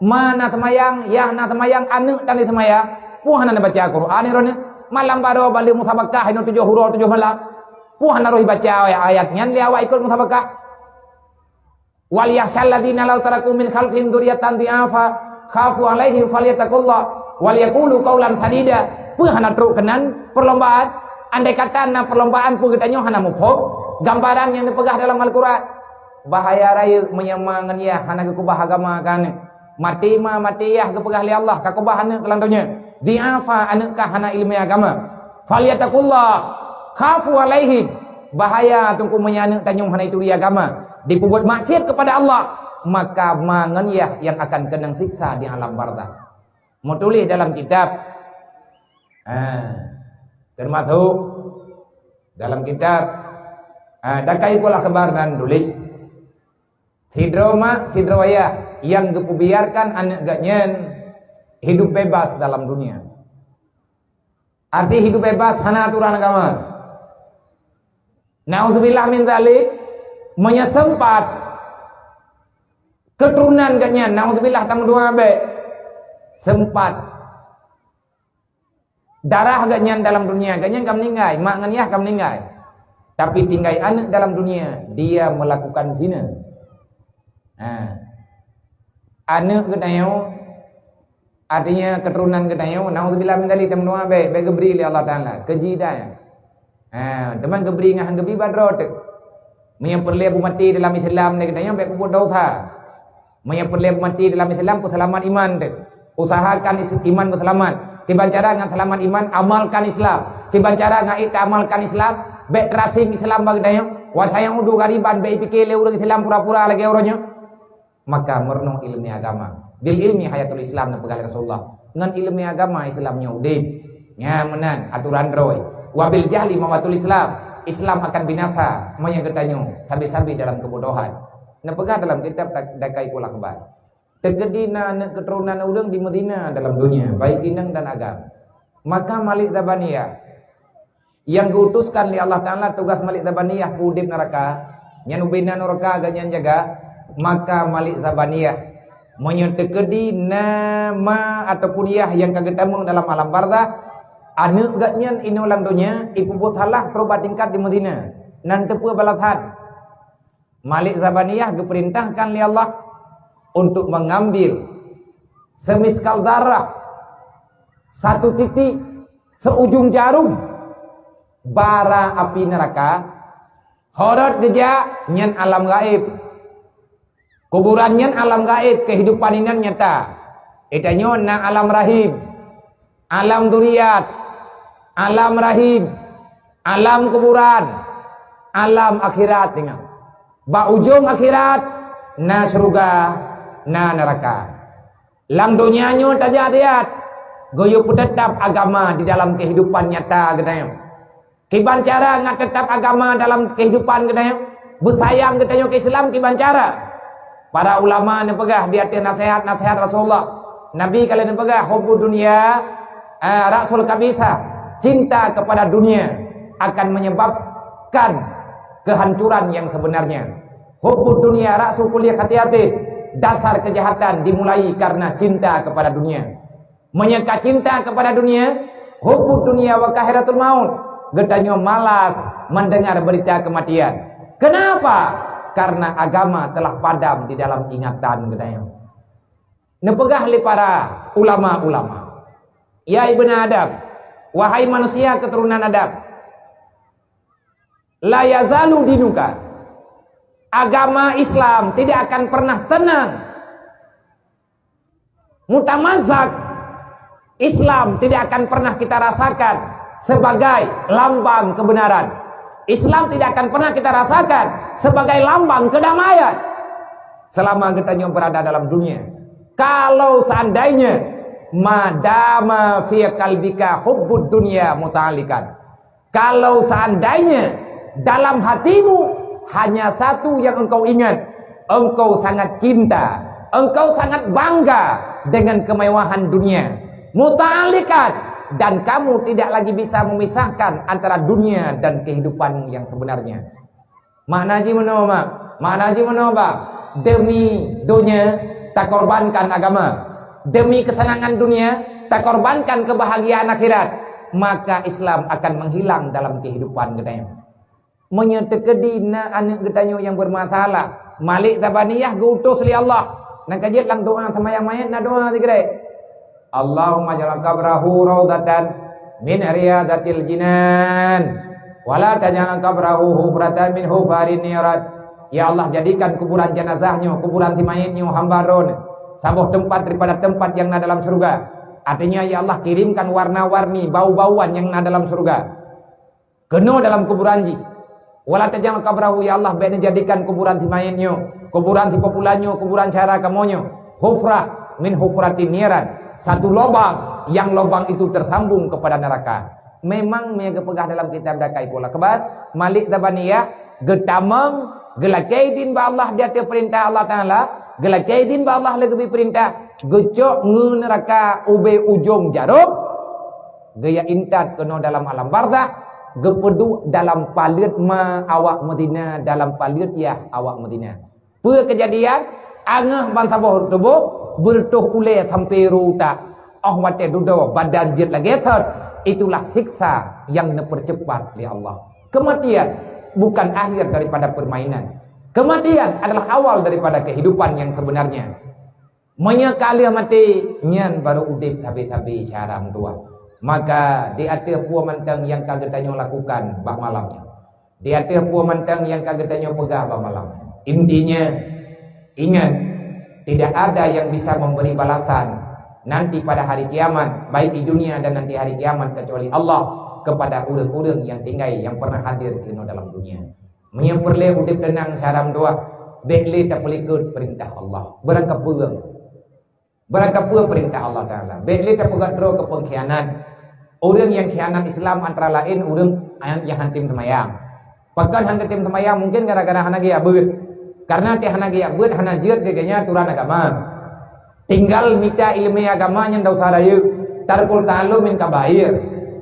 Ma na seumayang, yah na seumayang, aneuëk tan seumayang. Peue hana neubaca Quran droeneuh? Malam baroe balik musabakah inoe tujoh uroe tujoh malam. Peue hana roh baca ayat-ayat nyan lé awak ikot musabakah? "Wal yakhsyal ladzina law taraku min khalfihim dzurriyyatan dhi'afa khafu 'alaihim falyattaqullah wal yaqulu qaulan sadida." Peue hana trok keunan perlombaan? Andai kata na perlombaan, peue geutanyoe hana muphom gambaran nyang neupeugah dalam Al-Quran? Bahaya rayeuk meunyoe ma ngon yah hana geukeubah agama keu aneuëk. Maté ma, maté yah geupeugah lé Allah, ka keubah aneuëk lam donya. Dhi'afa, aneuëk ka hana iéleumé agama. "Falyattaqullah, khafu 'alaihim." Bahaya teungku meunyoe aneuëk tanyoe hana ituri agama, dipeubuet maksiat kepada Allah, maka ma ngon yah nyang akan keunong siksa di alam barzakh. Meutuléh dalam kitab, ha, teumasok dalam kitab, ha, Dakaikul Akhbar nan tuléh, sidroe mak, sidroe ayah nyang geupeubiarkan aneuëk geuh nyan hidup bebas dalam dunia. Arti hidup bebas hana aturan agama. Nauzubillah min dzalik, meunyoe sempat keuturonan geuh nyan, nauzubillah, tameudoa bék, sempat darah geuh nyan dalam dunia, geuh nyan ka meuninggai, mak ngon yah ka meuninggai. Tapi tinggai aneuëk dalam dunia, dia melakukan zina. Ha. Aneuëk geutanyoe, artinya keuturonan geutanyoe, nauzubillah min dzalik, tameudoa bék, bék geubri lé Allah Taala keu jih dan. Ha, teuma geubri ngon han geubri bak droe teuk. Meunyoe peureulée beumaté dalam Islam lé geutanyoe, bék peubuet desya. Meunyoe peureulée beumaté dalam Islam, peuseulamat iman teuk. Usahakan is-, iman beuseulamat. Kiban cara ngon seulamat iman, amalkan Islam. Kiban cara ngon ék taamalkan Islam, bék teurasing Islam bak geutanyoe. "Wa sayaudu ghariban", bék ipike lé ureuëng Islam pura-pura lagée uroe nyoe. Maka meurunoe iéleumé agama. "Bil ilmi hayatul Islam", neupeugah lé Rasulullah. Ngon iéleumé agama Islam nyoe udeb. Nyan meunan aturan droe. "Wa bil jahli mawatul Islam", Islam akan binasa meunyoe geutanyoe sabe-sabe dalam keubodohan. Neupeugah dalam kitab Dak-, Dakaikul Akhbar. Teukeudi na aneuëk keuturonan ureuëng di Madinah dalam dunia, baik inong dan agam. Maka Malik Zabaniyah nyang geuutuskan lé Allah Taala tugaih Malik Zabaniyah peuudeb nuraka, nyan ubena nuraka geuh nyan jaga, maka Malik Zabaniyah meunyoe teukeudi na ma ataupun yah nyang ka geutamong dalam alam barzakh, aneuëk geuh nyan inoe lam donya ipeubuet salah peurubat tingkat di Madinah, nan teupeue balasan. Malik Zabaniyah geupeurintahkan lé Allah untuk mengambil semiskal darah, satu titik, seujung jarum, bara api neraka. Horot geujak nyan alam gaib. Kuburan nyan alam gaib, kehidupan inan nyata. Geutanyoe na alam rahim, alam duriat, alam rahim, alam kuburan, alam akhirat. Ingat, bak ujong akhirat na syeuruga, na neuraka. Lam donya nyoe tajak-tajak, geuyue peuteutap agama di dalam kehidupan nyata geutanyoe. Kiban cara ngat teutap agama dalam kehidupan geutanyoe, beusayang geutanyoe keu Islam kiban cara. Para ulama neupeugah di ateueh naseuhat-naseuhat Rasulullah, Nabi ka lheueh neupeugah, "Hubbud dunya, ah, ra'sul khabithah." Cinta kepada dunia akan menyebabkan kehancuran yang sebenarnya. "Hubbud dunya ra'su kulli khati'atin." Dasar kejahatan dimulai karena cinta kepada dunia. Meunyoe ka cinta kepada dunia, hubbud dunya wa kahiratul maut, geutanyoe malas mendengar berita kematian. Kenapa? Karena agama telah padam di dalam ingatan geutanyoe. Neupeugah lé para ulama-ulama, "Ya ibna Adam, wahai manusia keturunan Adam, la yazalu dinuka." Agama Islam tidak akan pernah tenang. Mutamazak Islam tidak akan pernah kita rasakan sebagai lambang kebenaran. Islam tidak akan pernah kita rasakan sebagai lambang kedamaian selama kita nyoe berada dalam dunia. Kalau seandainya madama fi qalbika hubbud dunya muta'alliqan, kalau seandainya dalam hatimu hanya satu yang engkau ingat, engkau sangat cinta, engkau sangat bangga dengan kemewahan dunia, muta'alliqan, dan kamu tidak lagi bisa memisahkan antara dunia dan kehidupanmu yang sebenarnya. Makna jih meunoe, mak. Makna jih meunoe, bang. Demi dunia, takorbankan agama. Demi kesenangan dunia, takorbankan kebahagiaan akhirat. Maka Islam akan menghilang dalam kehidupan geutanyoe. Meunyoe teukeudi na aneuëk geutanyoe nyang bermasalah, malik tabaniyah geuutus lé Allah. Nyang ka jeuet lam doa seumayang manyét na doa sigrek. Allahumma ja'al qabrahu raudatan min riyadatil jinan, wa la taj'al qabrahu hufratan min hufarin niran. Ya Allah, jadikan kuburan jenazah nyoe, kuburan si mayét nyoe hamba Droe saboh tempat daripada tempat yang na dalam syurga. Artinya, ya Allah, kirimkan warna-warni bau-bauan yang na dalam syurga keunoe dalam kuburan jih. Wa la taj'al qabrahu, ya Allah, bék neujadikan kuburan si mayét nyoe, kuburan si peupulan nyoe, kuburan syedara kamoe nyoe, hufrah min hufratin niran, satu lubang yang lubang itu tersambung kepada neraka. Memang meunyoe geupeugah dalam kitab Daqaiqul Akbar, malik tabaniyah geutamong, geulakée idin bak Allah di ateueh peurintah Allah Taala, geulakée idin bak Allah lé geubri peurintah, geucok ngon neuraka ubé ujong jaroe, geujak intat keunoe dalam alam barzakh, geupeuduek dalam paleuet ma awak meuzina, dalam paleuet yah awak meuzina. Peue keujadian? Angeuh ban saboh tuboh, beureutoh ulée sampoe rô utak. Óh watée dudoe badan jeuet lagée thot, itulah siksa nyang neupeuceupat lé Allah. Kematian bukan akhir daripada permainan. Kematian adalah awal daripada kehidupan yang sebenarnya. Meunyoe ka lheueh maté, nyan barô udeb sabe-sabe syedara meutuwah. Maka di ateueh peue mantong nyang ka geutanyoe lakukan bak malam nyoe, di ateueh peue mantong nyang ka geutanyoe peugah bak malam nyoe, intinya, ingat, tidak ada yang bisa memberi balasan nanti pada hari kiamat, baik di dunia dan nanti hari kiamat, kecuali Allah kepada ureuëng-ureuëng nyang tinggai, nyang pernah hadir keunoe dalam dunia. Meunyoe peureulée udeb teunang syedara meutuwah, bék lé tapeulikot peurintah Allah. Beurangkapeue, beurangkapeue peurintah Allah Taala. Bék lé tapeugah droe keu peungkhianat. Ureuëng nyang khianat Islam antara laén ureuëng nyang han tem seumayang. Pakon han geutem seumayang? Mungken gara-gara hana geujak beuet. Karena teuh hana geujak beuet, hana jeuet keu geuhnyan aturan agama. Tinggal mita iéleumé agama nyan desya rayeuk, tarkul ta'allum min kabair.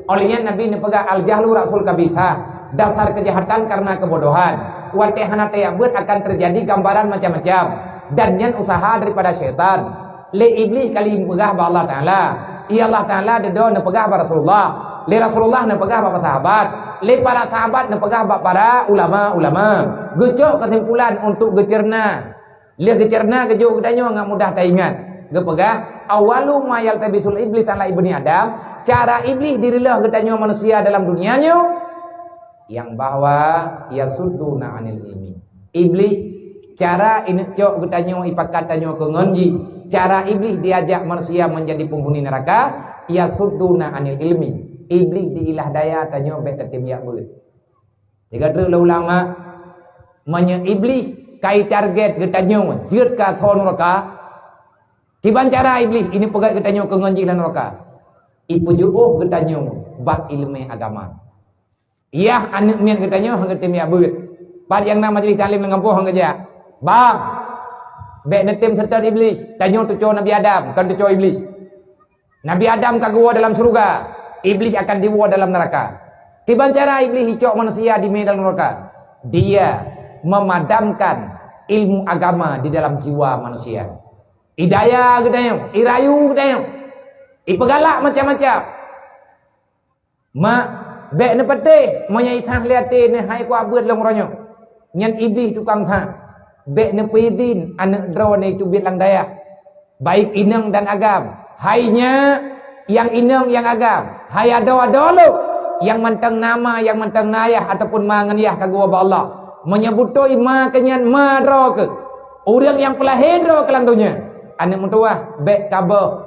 Óh lheueh nyan Nabi neupeugah, "Al-jahlu ra'sul khabithah," dasar keujahatan karena kebodohan. Watée hana tajak beuet akan teujadi gambaran macam-macam, dan nyan useuha daripada syaitan. Lé Iblih kali neupeugah bak Allah Taala, ya Allah Taala, dudoe neupeugah bak Rasulullah, lé Rasulullah neupeugah bak sahabat, lé para sahabat neupeugah bak para ulama-ulama. Geucok keusimpulan untuk geuceurna. Lheueh geuceurna geujok geutanyoe ngat mudah taingat. Geupeugah, "Awwalu ma yaltabisul iblis ala ibni Adam," cara Iblih direulôh geutanyoe manusia dalam dunia nyoe, nyang bahwa yasudduna anil ilmi. Iblih, cara ineuk cok geutanyoe ipakat tanyoe keu ngon jih, cara Iblih diajak manusia menjadi penghuni neraka, yasudduna anil ilmi. Iblih diilah daya tanyoe bék tatem jak beuet. Sigoe treuk lé ulama, meunyoe Iblih ka itarget geutanyoe jeuet keu asoe nuraka, kiban cara Iblih ineuk peugét geutanyoe keu ngon jih lam nuraka? Ipeujiôh geutanyoe bak iéleumé agama. Yah aneuk miet geutanyoe han geutem jak beuet. Pat nyang na majlis taklim lam gampông han geujak. Bang, bék neutem seutôt Iblih. Tanyoe teucue Nabi Adam, kon teucue Iblih. Nabi Adam ka geuwoe dalam syeuruga, Iblih akan diwoe dalam neuraka. Kiban cara Iblih icok manusia dimé dalam neuraka? Dia memadamkan ilmu agama di dalam jiwa manusia. Idaya geutanyoe, irayu geutanyoe, ipeugalak macam-macam. Mak, bék neupatéh, meunyoe itah lé até neuhai kuabeuet lôn uroe nyoe. Nyan Iblih tukang that. Bék neupeuidin aneuk droeneuh teubiet lam dayah, baik inong dan agam. Hai nyak, nyang inong nyang agam, hai adoe-adoe lôn, nyang mantong na ma, nyang mantong na yah ataupun ma ngon yah ka geuwoe bak Allah. Meunyoe beutôi ma keuh nyan ma droe keuh, ureuëng nyang peulahé droe keuh lam donya, aneuk meutuwah, bék kaboh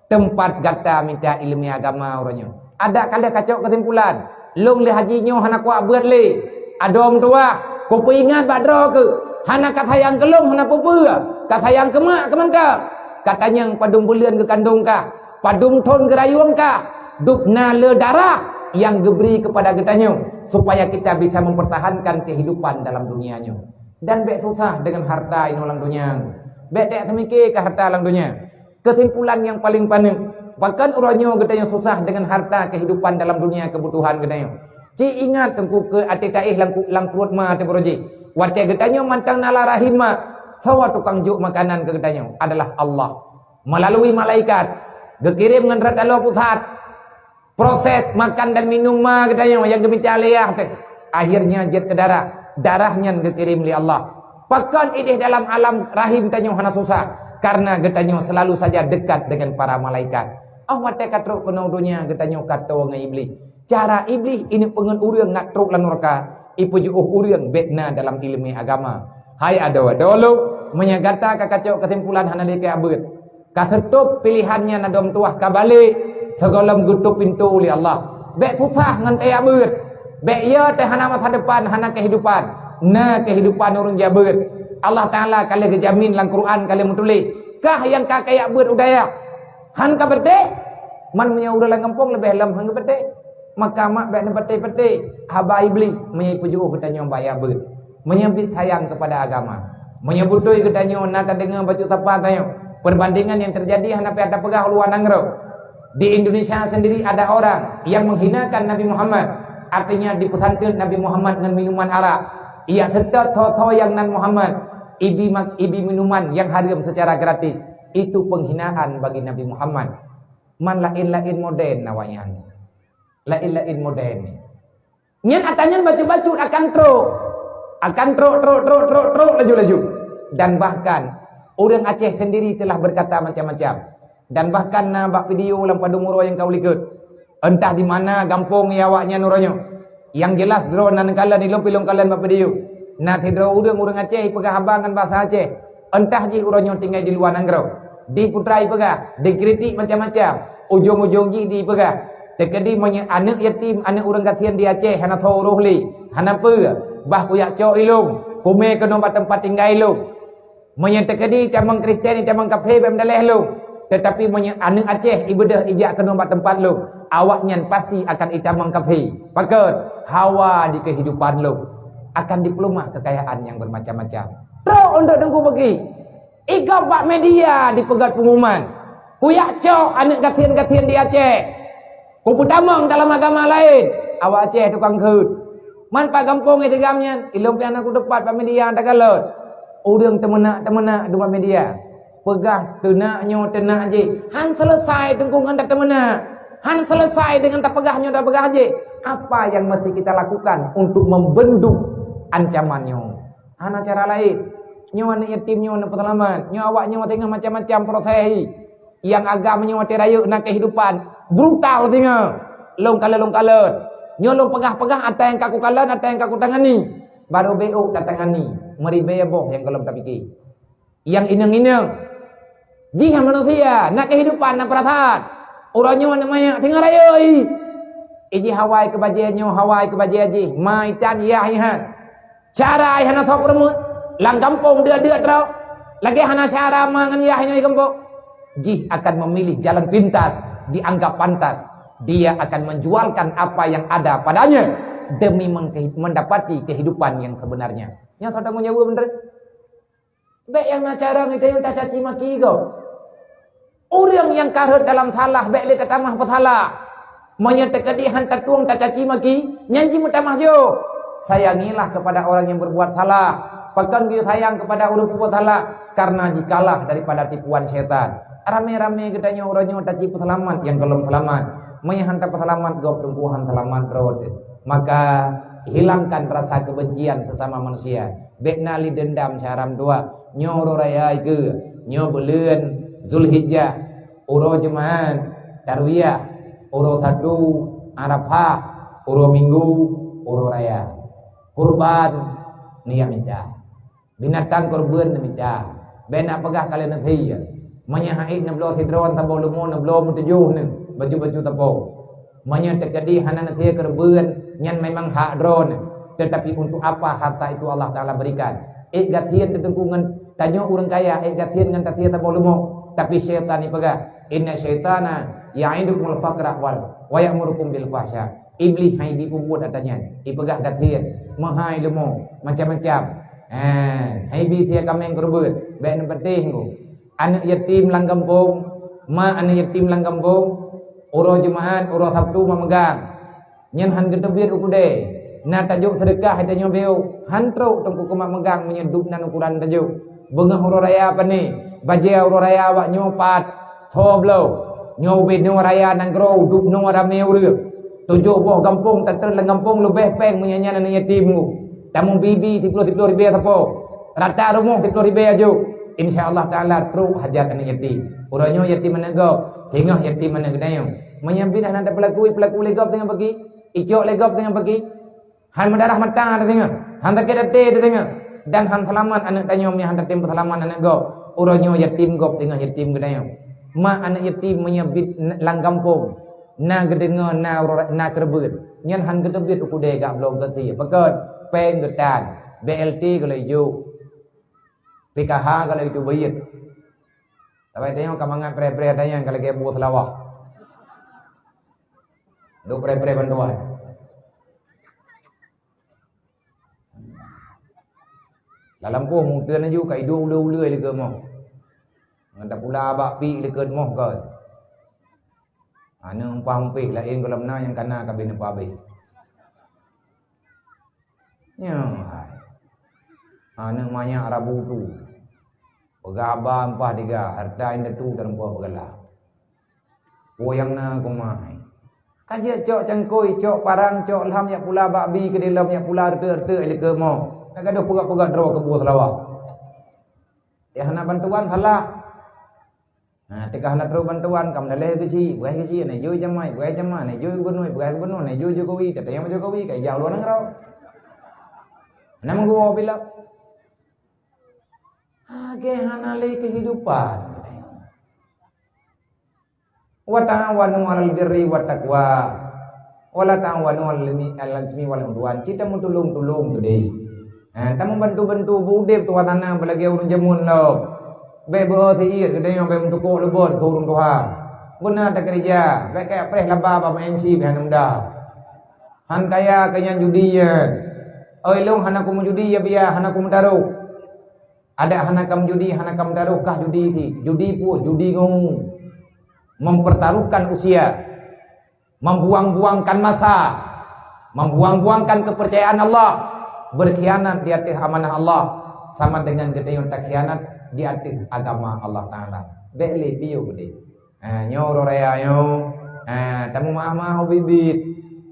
teumpat gata mita iéleumé agama uroe nyoe. Adak ka lheueh kacok keusimpulan, lôn lé haji nyoe hana kuat beuet lé. Adoe meutuwah, kupeuingat bak droe keuh, hana kasayang keu lôn hana peue-peue, kasayang keu mak keuh mantong. Katanyong padum buleuen geukandong kah, padum thon geurayueng kah, dub na le darah nyang geubri keupada geutanyoe, supaya kita bisa mempertahankan kehidupan dalam dunia nyoe. Dan bék susah deungon harta inoe lam donya. Bék teuk teumike keu harta lam donya. Keusimpulan nyang paleng paneuk, pakon uroe nyoe geutanyoe susah deungon harta kehidupan dalam dunia keubutuhan geutanyoe. Ci ingat teungku keu até taéh lam ku-, lam pruet ma teuh baroe jih. Watée geutanyoe mantong na lam rahim ma, soe tukang jok makanan keu geutanyoe? Adalah Allah. Melalui malaikat, geukirém ngon rot taloe pusat. Proses makan dan minum ma geutanyoe nyang geumita lé yah teuh, akhirnya jeuet keu darah. Darah nyan geukirém lé Allah. Pakon idéh dalam alam rahim tanyoe hana susah? Karena geutanyoe selalu saja dekat dengan para malaikat. Oh watée ka trok keunoe donya geutanyoe ka toe ngon Iblih. Cara Iblih ini peungon ureuëng ngat trok lam nuraka, ipeujiôh ureuëng bék na dalam iéleumé agama. Hai adoe-adoe lôn, meunyoe gata ka kacok keusimpulan hana lé keu abeuet, ka seutôb piléhan nyan adoe meutuwah ka balek, sigohlom geutôb pintoe lé Allah. Bék susah ngon teuyak beuet. Bék yo teuh hana masa depan, hana kehidupan. Na kehidupan ureuëng jak beuet. Allah Taala ka lheueh geujamin lam Quran ka lheueh meutuléh, kah nyang ka kayak beuet u dayah. Han ka beuteh, man meunyoe ureuëng lam gampông leubeh lom han geubeuteh. Maka mak bék neupeuteh-peuteh haba Iblih meunyoe ipeujiôh geutanyoe baya beuet. Meunyoe bit sayang keupada agama, meunyoe beutôi geutanyoe na tadeungoe bacut sapa tanyoe, perbandingan nyang teujadi hana payah tapeugah u luwa nanggroe. Di Indonesia sendiri ada orang yang menghinakan Nabi Muhammad, artinya dipeusanteut Nabi Muhammad ngon minuman arak. Ia seutôt tho-tho nyang nan Muhammad, ibi mak-, ibi minuman nyang hareuem secara gratis. Itu penghinaan bagi Nabi Muhammad. Man laén-laén modern awaknyan. Laén-laén modern. Nyan atra nyan bacut-bacut akan trok. Akan trok, trok, trok, trok, trok, laju-laju. Dan bahkan, ureuëng Aceh sendiri telah berkata macam-macam. Dan bahkan na bak video lam padum uroe nyang ka u likot. Entah di mana gampông ya awaknyan uroe nyoe. Yang jelas droe na neukalon ilong pilong kalon bak video. Na sidroe ureuëng, ureuëng Aceh ipeugah haba ngon bahasa Aceh. Entah jih uroe nyoe tinggai di luwa nanggroe. Diputra ipeugah, dikritik macam-macam. Ujong-ujong jih dipeugah, teukeudi meunyoe aneuëk yatim, aneuëk ureuëng gasien di Aceh hana soe urôh lé, hana peue, bah kuyak cok ilong, kumé keunoe bak teumpat tinggai ilong. Meunyoe teukeudi tamong Kristen, tamong kafé, bèk meudaléh lôn. Tetapi meunyoe aneuëk Aceh ibeudôh ijak keunoe bak teumpat lôn, awaknyan pasti akan itamong kafé. Pakon? Hawa di kehidupan lôn akan dipeulumah kekayaan yang bermacam-macam. Trok untuk Teungku Beuki. Igob bak media dipeugét pengumuman. Kuyak cok aneuëk gasien-gasien di Aceh. Kupeutamong dalam agama laén. Awak Aceh tukang kheun. Man pat gampông itigam nyan, ilong pih hana kuteupat bak media takalon. Ureuëng teumeunak-teumeunak dum bak media. Peugah teunak nyoe teunak jih. Han selesai teungku ngon tateumeunak. Han selesai dengan tapeugah nyoe tapeugah jih. Apa yang mesti kita lakukan untuk membendung ancaman nyoe? Hana cara laén. Nyoe aneuëk yatim nyoe neupeuseulamat. Nyoe awak nyoe teungoh macam-macam proses. Nyang agam nyoe watée rayeuk na kehidupan brutal singoh. Lôn kalon, lôn kalon. Nyoe lôn peugah-peugah ata nyang ka kukalon, ata nyang ka kutangani. Barô bék tatangani, meuribée boh nyang gohlom tapike. Nyang inong-inong, jih nyang manusia, na kehidupan, na peurasaan. Uroe nyoe na manyak singoh rayeuk. Ijih hawa keu bajée nyoe, hawa keu bajée jih, ma itan yah ihan. Cara ai hana soe peurumoh, lam gampông deuek-deuek droe, lagée hana syara ma ngon yah nyoe gampông. Jih akan memilih jalan pintas, dianggap pantas. Dia akan menjualkan apa yang ada padanya demi mengke-, mendapati kehidupan yang sebenarnya. Nyoe soe tanggong jaweueb beutôi. Bék nyang na cara ngon tanyoe tacaci maki gob. Ureuëng nyang ka rhot dalam salah bék lé tatamah peusalah. Meunyoe teukeudi han tatueng tacaci maki, nyan jimeutamah jôh. Sayangilah kepada orang yang berbuat salah. Pakon geuyue sayang kepada ureuëng peubuet salah? Karena jikalah daripada tipuan syaitan. Ramé-ramé geutanyoe uroe nyoe taci peuseulamat nyang gohlom seulamat. Meunyoe han tapeuseulamat gob teungku han seulamat droe teuh. Maka hilangkan rasa kebencian sesama manusia. Bék na lé deundam syara meutuwah. Nyoe uroe raya ikeue, nyoe buleuen Zulhijjah, uroe Jumat, Tarwiyah, uroe Sabtu, Arafah, uroe Minggu, uroe raya. Kurban, Neujak mita. Binatang keureubeuen neumita. Bék na peugah ka lheueh neusie. Meunyoe hait neubloe sidroe saboh leumo, neubloe meutujoh neuh baju-baju sapo. Meunyoe teukeudi hana neusie keureubeuen, nyan memang hak droeneuh. Tetapi untuk apa harta itu Allah Taala berikan? Ék gasien teuteungku ngon tanyoe ureuëng kaya, ék gasien ngon tasie saboh leumo. Tapi syaitan ipeugah, "Inna syaitana ya'idukumul faqra wal wa ya'murukum bil fahsya." Iblih hai dipeubuet ata nyan, ipeugah gasien, meuhai leumo, macam-macam. Eh, hai bi sie kaméng keureubeuen, bék neupatéh ngku. Aneuëk yatim lam gampông, ma aneuëk yatim lam gampông, uroe Jumaat, uroe Sabtu ma meugang. Nyan han geuteubiet u keudè. Na tajok seudeukah tanyoe beu, han trok teungku keumat meugang meunyoe dub nan ukuran tajok. Beungoh uroe raya pane, bajée uroe raya awak nyoe pat, soe bloe. Nyoe ubé noe raya nanggroe, dub noe ramé ureuëng. Tujoh boh gampông, tateun lam gampông leubeh péng meunyoe nyan aneuëk yatim ngku. Tamong bibi siploh-siploh ribée sapo. Rata rumoh siploh ribée aju. Insya Allah Taala trok hajat aneuëk yatim. Uroe nyoe yatim aneuëk gob, singoh yatim aneuëk geutanyoe. Meunyoe binéh na tapeulaku, ipeulaku lé gob teungoh pagi, icok lé gob teungoh pagi. Han meudarah mata tateungoh, han sakét até tateungoh, dan han seulamat aneuëk tanyoe meunyoe han tatem peuseulamat aneuëk gob. Uroe nyoe yatim gob teungoh yatim geutanyoe. Ma aneuëk yatim meunyoe bit n-, lam gampông, na geudeungoe na uroe, na keureubeuen. Nyan han geuteubiet u keudè gak bloe geusie. Pakon? Péng geutan, B L T gohlom jok, P K H gohlom jok beuet. Tapi tanyoe ka mangat preh-preh tanyoe ka lagée buet seulawah. Duek preh-preh bantuan. Lam lampôh meuteun laju ka idôk ulée-ulée lé keumoh. Ngon tapula bak pik lé keumoh kon. Aneuëk umpah umpéh laén gohlom na nyang kana ka beuneupabéh. Nyoe hai. Aneuëk manyak rabu tu. Peugah haba umpah tiga, harta indatu tarumpok peugala. Peue nyang na kumai. Ka jeuet cok cangkôi, cok parang, cok lham yak pula bak bi keudilom yak pula reute-reute lé keumoh. Ka gadoh peugah-peugah droe keu buet seulawah. Ya hana bantuan salah. Nah, teuka hana trok bantuan, kam daleh keuci, buai keuci, na jui jamai, buai jamai, na jui gubernur, buai gubernur, na jui Jokowi, katanya Jokowi, ka ijak luar nanggroe. Hana meuguo bila. Hage hana lé kehidupan. Wa ta'awanu 'alal birri wat taqwa. Wa la ta'awanu 'alal itsmi, 'alal itsmi wal 'udwan. Cit tameutulông-tulông keudeh. Ha, tameubantu-bantu beu udeb tuha tanah beulagée ureuëng jameun lom. Bék beu siir keudeh nyoe bék meutukok leubot keu ureuëng tuha. Beuna takeureuja, bék kaya preh laba bak M C bék hana muda. Han kaya keu nyan judi nyan. Oi lôn hana kumeujudi ya biya, hana kumeutarôh. Adak hana kam judi, hana kam taroh kah judi ti. Judi peue? Judi ngon mempertaruhkan usia, membuang-buangkan masa, membuang-buangkan kepercayaan Allah, berkhianat di ateueh amanah Allah, sama dengan geutanyoe takhianat di ateueh agama Allah Taala. Bék lé piôh lé. Ha, nyoe uroe raya nyoe, ha, tameumaah-maah ubit-ubit.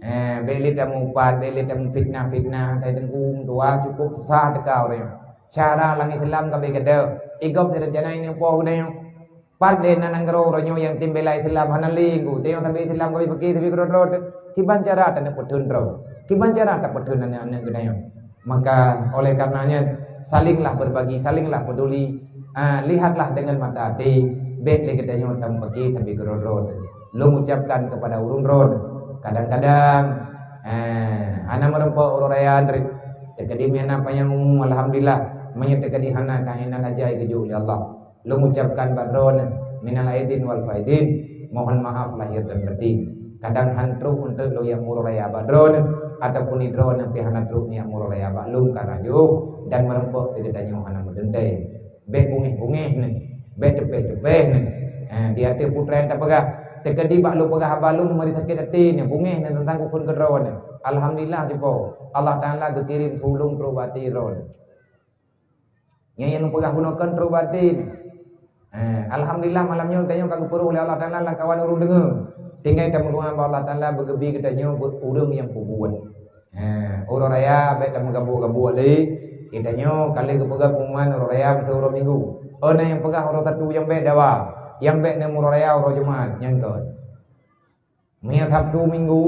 Ha, bék lé tameuupat, bék lé tamufitnah-fitnah, tai teungku dua cukup susah teuka uroe nyoe. Cara lam Islam ka bék gadôh. Igob seurencana ineuk poh geutanyoe. Pat lé na nanggroe uroe nyoe nyang tem bela Islam hana lé ngku. Teuh nyang sabe Islam ka bék peuke sabe keudroe-droe teuh. Kiban cara taneuk peutheun droe. Kiban cara tapeutheun aneuk-aneuk geutanyoe. Maka oleh karenanya, salinglah berbagi, salinglah peduli. Ah, lihatlah dengan mata hati, bék lé geutanyoe tameupaké sabe keudroe-droe. Lôn ucapkan kepada ureuëng droe, kadang-kadang, ah, hana meureumpok uroe raya treb. Teukeudi meunan panyang umu, alhamdulillah. Meunyoe teukeudi hana, keuhina ajai geujok lé Allah. Lôn ucapkan bak droeneuh minal aidin wal faidin, mohon maaf lahir dan batin. Kadang han trok eunteuk lôn jak meuuroe raya bak droeneuh, ataupun droeneuh pih hana trok jak meuuroe raya bak lôn karna jiôh dan meureumpok keu geutanyoe hana meudeuntée. Bék bungéh-bungéh neuh, bék teupéh-teupéh neuh. Eh, di ateueh putra nyang tapeugah, teukeudi bak lôn peugah haba lôn meuri sakét até neuh, bungéh neuh teuntang kukheun keu droeneuh. Alhamdulillah, jipo Allah Taala geukirém tulông trok bak até droeneuh. Nyang, nyang lôn peugah bunoe kon trok bak até. Eh, alhamdulillah, malam nyoe tanyoe ka geupeurôh lé Allah Taala lam kawan ureuëng deungoe. Tinggai tameudoá bak Allah Taala beugeubi geutanyoe beu-, ureuëng nyang peubuet. Eh, uroe raya bék tameugabuk-gabuk lé. Geutanyoe ka lheueh geupeugah pengumuman uroe raya meuseue uroe minggu. Oh, na nyang peugah uroe Sabtu nyang bék dawa. Nyang bék na uroe raya uroe Jumat, nyan kon. Meunyoe Sabtu Minggu,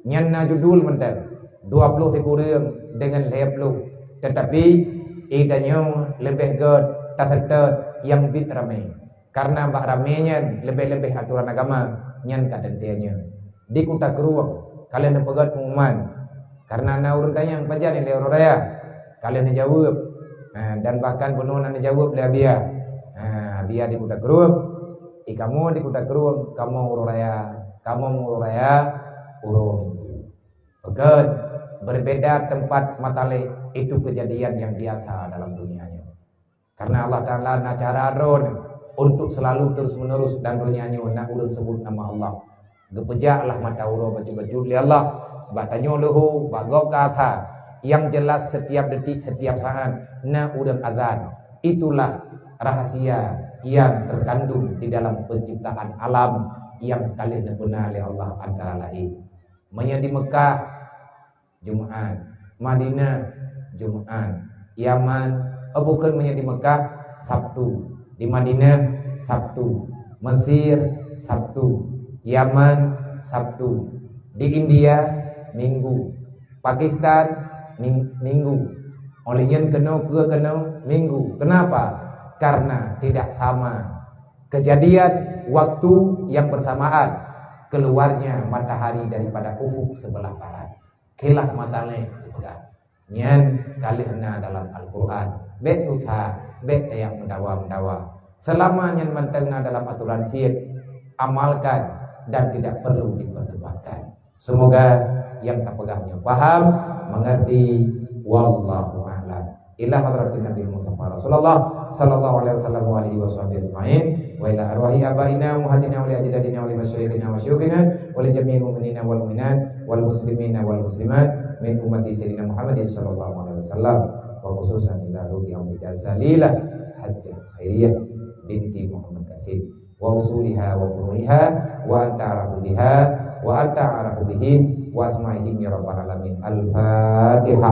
nyan na judul mantong, dua ploh sikureueng deungon lhée ploh. Teutapi, i tanyoe leubeh göt taseutôt nyang biet ramé. Kareuna bak ramé nyan leubeh-leubeh atoran agama nyan ka teuntée nyoe. Di Kuta Krueng, ka lheueh neupeugöt pengumuman. Kareuna na ureuëng tanyong pajan ilée uroe raya, ka lheueh neujaweueb. Ha, dan bahkan bunoe na neujaweueb lé Abia. Ha, Abia di Kuta Krueng, i kamoe di Kuta Krueng, kamoe uroe raya, kamoe uroe raya, uroe Minggu. Peugöt, berbeda tempat mata lé, itu kejadian yang biasa dalam dunia nyoe. Karena Allah Taala na cara droe untuk selalu terus-menerus dan donya nyoe na ureuëng sebut nama Allah. Geupeujak lah mata uroe bacut-bacut lé Allah. Bak tanyoe leuho, bak gob ka asa. Yang jelas setiap detik, setiap saat na ureuëng azan. Itulah rahasia yang terkandung di dalam penciptaan alam yang ka lheueh neupeuna lé Allah antara lain. Meunyoe di Mekah, Jumat. Madinah, Jumat. Yaman, oh, bukan, meunyoe di Mekah, Sabtu. Di Madinah, Sabtu. Mesir, Sabtu. Yaman, Sabtu. Di India, Minggu. Pakistan, Ming-, Minggu. Oleh nyan keunoe, keu keunoe, Minggu. Kenapa? Karena tidak sama kejadian waktu yang bersamaan keluarnya matahari daripada ufuk sebelah barat. Khilaf mata lé geupeugah. Nyan ka lheueh na dalam Al-Quran. Bék tuha, bék tajak meudawa-meudawa. Selama nyan mantong na dalam aturan fiqh, amalkan dan tidak perlu diperdebatkan. Semoga yang tapeugah nyoe paham, mengerti. Wallahu a'lam. Ila hadratin Nabi Mustafa Rasulullah sallallahu alaihi wasallam wa alihi wasahbihi ajma'in. Wa ila arwahi abaina wa ummahatina wa li ajdadina wa li masyayikhina wa syuyukhina wa li jami'il mu'minina wal mu'minat wal muslimina wal muslimat min ummati Sayyidina Muhammadin sallallahu alaihi wasallam, wa khususan ila ruhi amrika Zalilah Hajjah Khairiyah binti Muhammad Qasim wa usuliha wa furu'iha wa anta a'rafu biha wa anta a'rafu bihim wa asma'ihim ya rabbal alamin. Al-Fatihah.